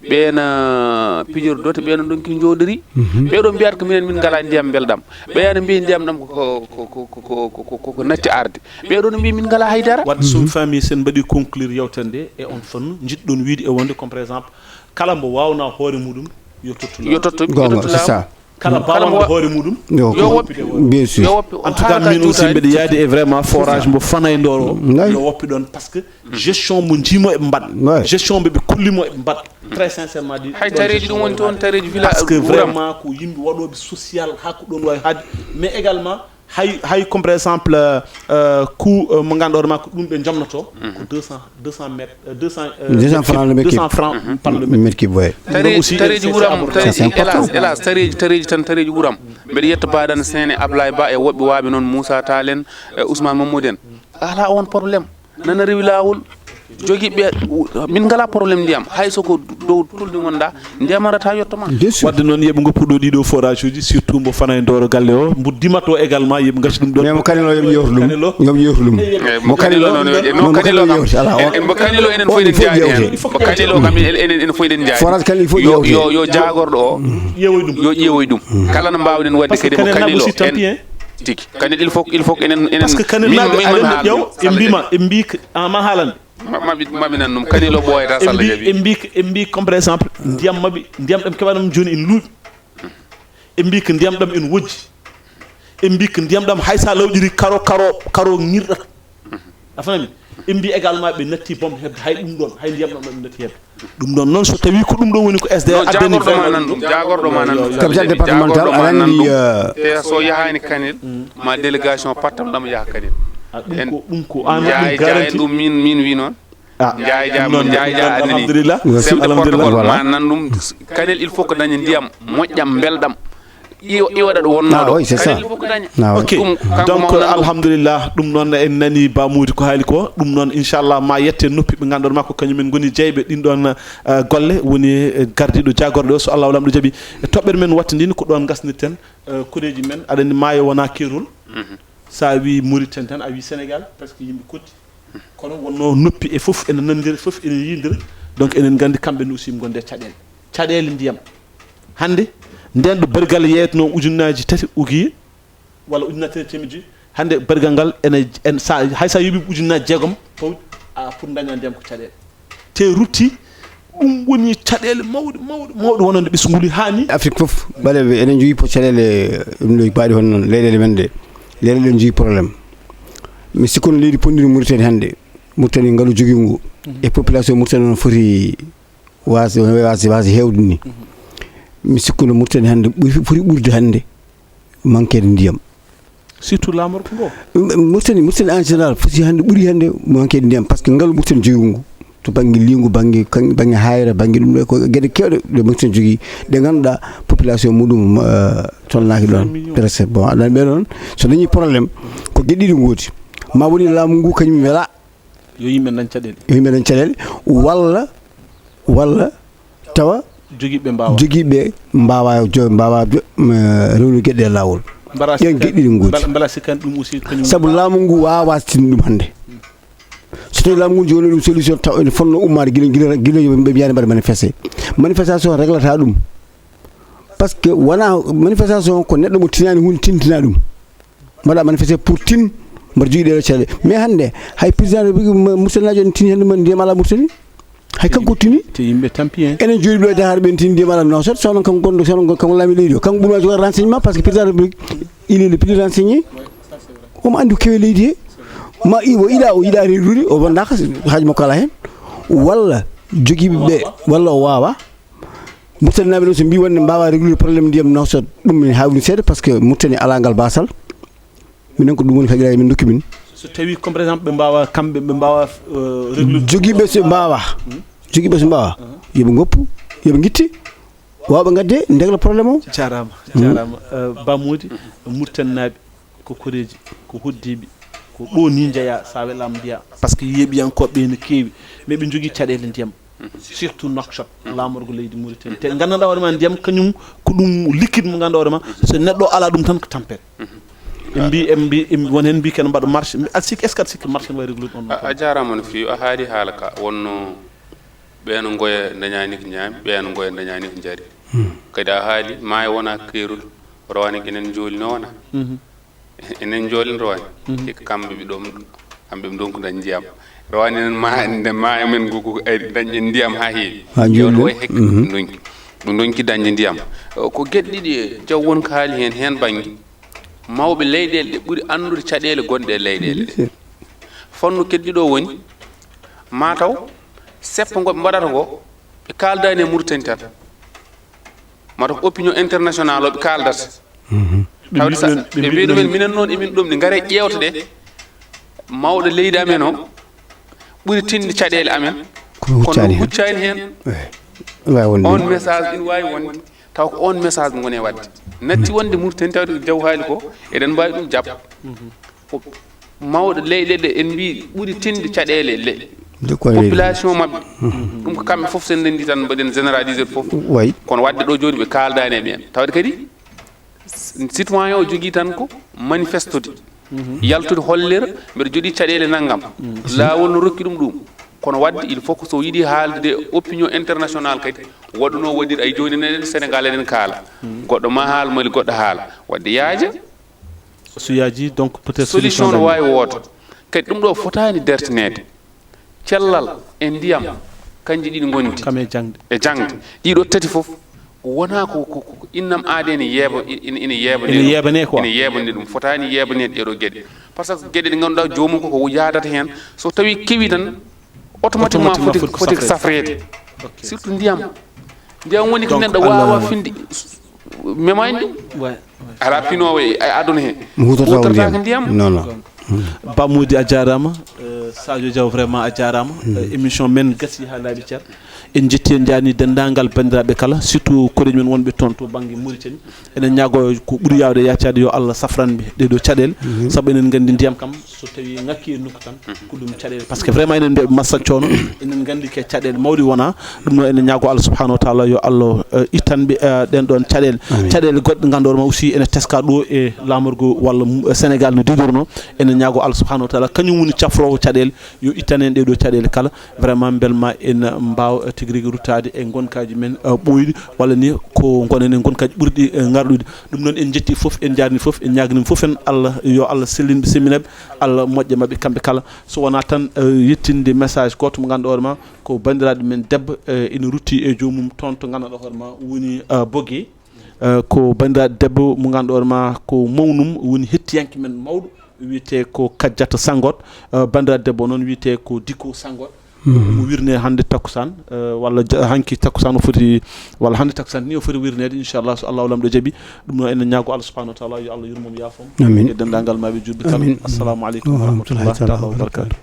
ɓeena pijori dote, ɓeena ndonki njooɗori. Mhm. Ɓeeɗo mbiyata ko minen min ngalaa ndiyam mbelɗam. Ɓeya ne mbiyi ndiyam ɗam ko, ko, ko natti arde. Ɓeeɗo no mbiyi min ngalaa haydara. Wadde so mi faami, sen mbaɗi conclure yewtere nde, e on fannu, njiɗɗon wiide e wonde, comme par exemple, kala mbo waawna hoore muɗum, yo tottu laamu. Yo tottu, yo tottu laamu. Goonga, c'est ça. Kala baawɗo hoore muɗum, yo, yo woppi. Bien sûr. Yo woppi. En tout cas, min aussi mbeɗa yaadi e vraiment forage mbo Fanay Ndoro. Yo woppi ɗon, parce que gestion mo njiimo eɓe mbaɗa. Ouais. Gestion mbo ɓe kollimo eɓe mbaɗa. Très sincèrement dit, hay tareji ɗum woni toon, tareji village. Parce que vraiment ko yimɓe waɗooɓe social, haa ko ɗon waawi haade. Mais également, hay, hay comme par exemple, euh, euh, coût, euh, mo ngannduɗaa hoore maa ko ɗum ɓe njomnoto, ko deux cents, deux cents mètres, euh, deux cents, euh, deux cents francs le mètre cube. Deux cents francs par le mètre cube, ouais. Tareji, tareji wuram, tareji, hélas, hélas, tareji, tareji tan, tareji wuram. Mbeɗa yetta Badan Sene, Ablaye Ba e woɓɓe waaɓe noon, Moussa Tall en, e Ousmane Mamadou en. Alaa on problème. Nana rewi laawol. Jogiiɓe, min ngalaa problème ndiyam. Hay so ko dow tulde ngonɗaa, ndiyam arata yetto ma. Bien sûr. Wadde noon, yoɓe ngoppu ɗo ɗiɗo forage uji, surtout mbo Fanay Ndoro galle o, mbo Dimat o également, yoɓe ngaccu ɗum ɗon. Mais mo Kanel o, yoɓe ƴeewtu ɗum. Kanel o. Yoɓe ƴeewtu ɗum. Mo Kanel o noon, no, Kanel o kam, mo Kanel o enen fof eɗen njaadi heen. Mo Kanel o kam, enen, enen fof eɗen njaadi. Forage Kanel il faut ƴeewte. Yo, yo, yo jaagorɗo o, ƴeewoy ɗum. Yo ƴeewoy ɗum. Kala no mbaawɗen waɗde kadi mo Kanel o, en Tigi. Kanel, il faut, il faut que enen, enen, parce que kanel min, naaɓe min, aɗen ma ƴeew, haal ɗum, en mbima, en mbi, ah, ma haalan. Ma, ma, ma, ma mi nan ɗum. Kanel o ɓooyata, En so Allah mbi, jaɓi. En mbi, en mbi, comme par exemple, ndiyam maɓɓe, ndiyam ɗam keɓanam jooni en luuɓi. En mbi ko ndiyam ɗam en wojji. En mbi ko ndiyam ɗam hay sa lawƴiri karo, karo, karo ŋirɗata. A fanami? En mbi également ɓe natti bom hedde, hay ɗum ɗon, hay ndiyam ɗam ɗam natti hedde. Ɗum ɗon noon, so tawi ko ɗum ɗon woni ko S D A Non, addani jaagorɗo ma nan ɗum, jaagorɗo ma nan ɗum. Capitaine départemental, aɗa anndi, euh, te so yahaani Kanel, ma délégation pattam ɗam yaha Kanel. Ah, ɗum En- ko, ɗum ko an Njaay, waɗi Njaay, garanti. Ɗum min, min wi noon. Ah, Njaay, Njaay, ɗum noon, Njaay, ɗum Njaay, noon, anani. Alhamdulillah. Chef de Alhamdulillah. protocole, Voilà. Ma nan ɗum, Kanel, il faut que daña ndiyam moƴƴam, mbelɗam. Iwa, iwa ɗaɗo wonnooɗo. Ah, oui, c'est ça. Kanel, il faut que daña. Ah, oui. Ok, Ɗum, kanko donc mawɗo nan ɗum. Alhamdulillah, ɗum noon en nani Ba Mody ko haali ko. Ɗum noon, inchallah, ma yette noppi ɓe ngannduɗaa ma ko kañum en ngoni jeyɓe ɗin ɗon, eh, golle, woni, eh, gardiiɗo jaagorɗe o, so Allah o Laamɗo jaɓi. E toɓɓere men wattindini ko ɗon ngasnirten, eh, koreeji men. Aɗa anndi maayo wonaa keerol. Sa wi Mauritanie tan, a wi Sénégal, presque yimɓe kotti. Kono wonno noppi e fof ene nanndira, fof ene yiyndira. Donc enen nganndi kamɓe ne aussi ɓe ngonde caɗeele. Caɗeele ndiyam. Hannde, nden ɗo bergal yeeyatnoo ujunnaaji tati ugiye, walla ujunnaaji tati e teemedde joyi. Hannde bergal ngal ene, en, sa, hay sa yoɓi ujunnaaji jeegom, fawji, a pour daña ndiyam ko caɗeele. Te rutti, ɗum woni caɗeele mawɗe, mawɗe, mawɗe wonande ɓesngu ngu haani. Afrique fof, ɓaleeɓe, eɗen njogii po caɗeele, ɗum ɗo mbaɗi hono noon, leyɗeele men ɗe. Leyɗeele ɗe njogii problème. Mi sikku no leydi ponndiri Mauritanie hannde. Mauritanie ngalu jogii ngu. E population Mauritanie noon foti waasde, waasde, waasde heewde ni. Mi sikku no Mauritanie hannde ɓuri, foti ɓurde hannde manqueede ndiyam. Surtout laamorgo ngo. Mauritanie, Mauritanie en général, foti hannde ɓuri hannde manqueede ndiyam, parce que ngalu Mauritanie jogii ngu. To bannge liingu, bannge kan-, bannge haayre, bannge ɗum ɗo, ko geɗe keewɗe ɗe Mauritanie jogii, ɗe ngannduɗaa population muɗum, euh, tolnaaki ɗon. Presque, bon, aɗa anndi ɓe ɗon, so dañii problème, ko geɗe ɗiɗi ngoodi. Ma woni laamu ngu kañum wela. Yo yimɓe dañ caɗeele. Yo yimɓe dañ caɗeele, walla, walla tawa jogiiɓe mbaawa, jogiiɓe mbaawa, jo-, mbaawa jo-, m-, rewnude geɗe e laawol. Ɗen geɗe ɗiɗi ngoodi. Mbela, mbela sikkan ɗum aussi kañum. Sabu laamu ngu waawaa tinde ɗum hannde. So tawi laamu ngu jooni ɗum solution, taw ene fotnoo ummaade gila, gila, gila yo ɓe mbiyaani mbaɗa manifesté. Manifestation reglata ɗum. Parce que wonaa manifestation ko neɗɗo mo tinaani huunde tintina ɗum. Mbaɗa manifesté pour tin mbaɗa jogii ɗeɗo caɗeele. Mais hannde, hay président de République, ma-, Mauritanie naajo ene tini hannde, ma ndiyam alaa Mauritanie. Hay kanko tini. Te yimɓe tampi hen. Enen jooɗi ɗo e Dakar, ɓen tini ndiyam alaa Nouakchott, so onon kanko gonɗo, so onon kanko laami leydi o. Kanko ɓuri ma jogade renseignement, parce que président de République, il est le plus renseigné. Omo anndi ko kewi leydi he. Ma i-, o yiɗa, o yiɗa rewrude, o wondaaka, haaju makko alaa hen. Walla jogiiɓe ɓe, walla o waawa. Mauritanie naaɓe ɗo so mbi wonde mbawa réglude problème ndiyam Nouakchott, ɗum ne hawni seeɗa, parce que Mauritanie ala ngal basal. Minen ko ɗum woni fagiraji min dokki min. So tawi comme par exemple ɓe mbawa kamɓe ɓe mbawa, euh, réglude. Jogiiɓe so mbawa, jogiiɓe so mbawa, yoɓe goppu, yoɓe guitte, wawɓe gadde, degla problème o. Jarama. Jarama. Euh, Ba Mody, Mauritanie naaɓe ko koreeji, ko hoddiiɓe, ko ɗo ni njeyaa, so a welaama mbiyaa, parce que yeeɓiyankooɓe ɓe no keewi, mais ɓe njogii caɗeele ndiyam, surtout Nouakchott, laamorgo leydi Mauritanie. Te nganndanɗaa hoore ma, ndiyam kañum ko ɗum liquide mo nganndanɗaa hoore ma, so neɗɗo alaa ɗum tan ko tampere. En mbi, en mbi, en won heen mbi kene mbaɗa marche, mbi aɗa sikki, est-ce que aɗa sikki marche ne wawi réglude on? A, a jaaraama no feewi, a haali haala ka, wonno ɓeen ngoya ndañaani ko ñaami, ɓeen ngoya ndañaani ko njari. Kadi a haali, maayo wonaa keerol, rawane ko enen njoolino wonaa. Enen njoolino rawane. Hikka kamɓe ɓe ɗoom, kamɓe ɓe ndonku dañ ndiyam. Rawane enen ma, nde maayo men ngu, ko ari dañen ndiyam haa heewi. Haa njooli ɗum. Way hikka ɓe ndonki. Ɓe ndonki dañde ndiyam. Ko geɗe ɗiɗi jaw won ko haali heen, heen bannge. Mawɓe leyɗeele ɗe ɓuri anndude caɗeele gonɗe e leyɗeele ɗe. Fannu keddiɗo woni, maa taw seppo ngo ɓe mbaɗata ngo, ɓe kaaldaani e Mauritanie tan. Maa taw ko opinion international o ɓe kaaldata. Tawde sa, ɓe mbiya ɗumen, minen noon emin ɗomni, ngare ƴeewte ɗe. Mawɗo leydi amen o ɓuri tinde caɗeele amen, kono huccaani heen. On message ina waawi wonde. Taw ko on message mo ngoni e waɗde. Natti wonde Mauritanie tawde ko jaw haali ko, eɗen mbaawi ɗum jaɓ. Ko mawɗo leyɗe ɗe en mbi ɓuri tinde caɗeele le-, population maɓɓe. Ɗum ko kamɓe fof, sen ndenndi tan mbaɗen généraliser fof. Kono waɗde ɗo jooni ɓe kaaldaani e ɓeen. Tawde kadi citoyen o jogii tan ko manifestude, yaltude hollira mbeɗa jogii caɗeele nanngam. Laawol no rokki ɗum ɗum. Kono waɗde, il faut que so yiɗi haaldude e opinion international kadi, waɗuno waɗir ay jooni enen Sénégal eɗen kaala. Goɗɗo ma haal, Mali goɗɗo haala. Waɗde yaaja, So yaaji, donc, peut-être solution no dañi. Waawi wooto. Kadi ɗum ɗo fotaani dartineede. Cellal e ndiyam, kanji ɗiɗi ngondi. Kam e jaŋde. E jaŋde. Ɗiɗo tati fof, wonaa ko, ko, ko, ko innam aade ene yeeba, ene, ene yeeba Ene yeebanee quoi. Ene yeebani ɗum. Fotaani yeebaneede ɗeɗo geɗe. Par ce que geɗe ɗe ngannduɗaa joomum ko, ko yaadata heen. So tawi kewi tan, automatiquement Automatiquement foti, foti ko foti ko safreede. Safreede. Surtout ndiyam. Ndiyam woni ko Donc, neɗɗo Allah waawa finde, memaani ɗum. Ouais. Alaa pinoowo e aduna he. Mo hutortaako Hutortaako ndiyam. Ndiyam. Non, non. Ba Moodi, a jaaraama. Eh, Sadio Diaw, vraiment, a jaaraama. Eh, émission men gasii haa laaɓi cer. En njetti, en njaarnii denndaangal banndiraaɓe kala, surtout koreeji men wonɓe toon to bannge Mauritanie. Enen ñaagoo ko ɓuri yaawde yaacaade yo Allah safran ɓe ɗee ɗoo caɗeele. Sabu enen nganndi ndiyam kam, so tawii ŋakkii e nokku tan, ko ɗum caɗeele. Par ce que vraiment enen mbiya ɓe massa coono, enen nganndi ke caɗeele mawɗe wonaa. Ɗum noon enen ñaagoo Allah subhanahu wa taala yo Allah, eh, ittan ɓe, eh, ɗeen ɗoon caɗeele. Caɗeele goɗɗe ngannduɗaa ma aussi ene teska ɗo e laamorgo walla, eh, Sénégal no didorno. Enen ñaagoo Allah subhanahu wa taala, kañum woni cafroowo caɗeele, yo ittan en ɗee ɗoo caɗeele kala. Vraiment mbel ma en mbaawa, eh, tigi rigi ruttaade e ngonkaaji men, eh, ɓooyɗi, walla ni ko ngonen e ngonkaaji ɓurɗi, eh, ŋarɗude. Ɗum noon en njetti fof, en njaarnii fof, en ñaagnii fof en Allah, yo Allah sellin ɓe, semmbina ɓe, Allah moƴƴa maɓɓe kamɓe kala. So wonaa tan, eh, yettinde message gooto mo ngannduɗaa hoore ma ko banndiraaɗo men debbo, eh, ina rutti e joomum toon to ngannduɗaa hoore ma woni, eh, Boge. Eh, ko banndiraaɗo debbo mo ngannduɗaa hoore ma ko mawnum woni hettiyanke men mawɗo wiyetee ko Kajjata Sanngot. Eh, banndiraaɗo debbo noon wiyetee ko Diko Sanngot. Mo wirnee hannde takkusaan, eh, walla ja-, hanki takkusaan o foti, walla hannde takkusaan ni o foti wirneede, inchallah, so Allah o Laamɗo jaɓi. Ɗum noon enen ñaagoo Allah subhanahu wa taala yo Allah yurmom yaafom. Amin. E denndaangal maɓɓe juulɓe kala. Amin. Assalamu aleykum Wa wa rahmatullahi rahmatullahi taala taala wa wa barakatuh.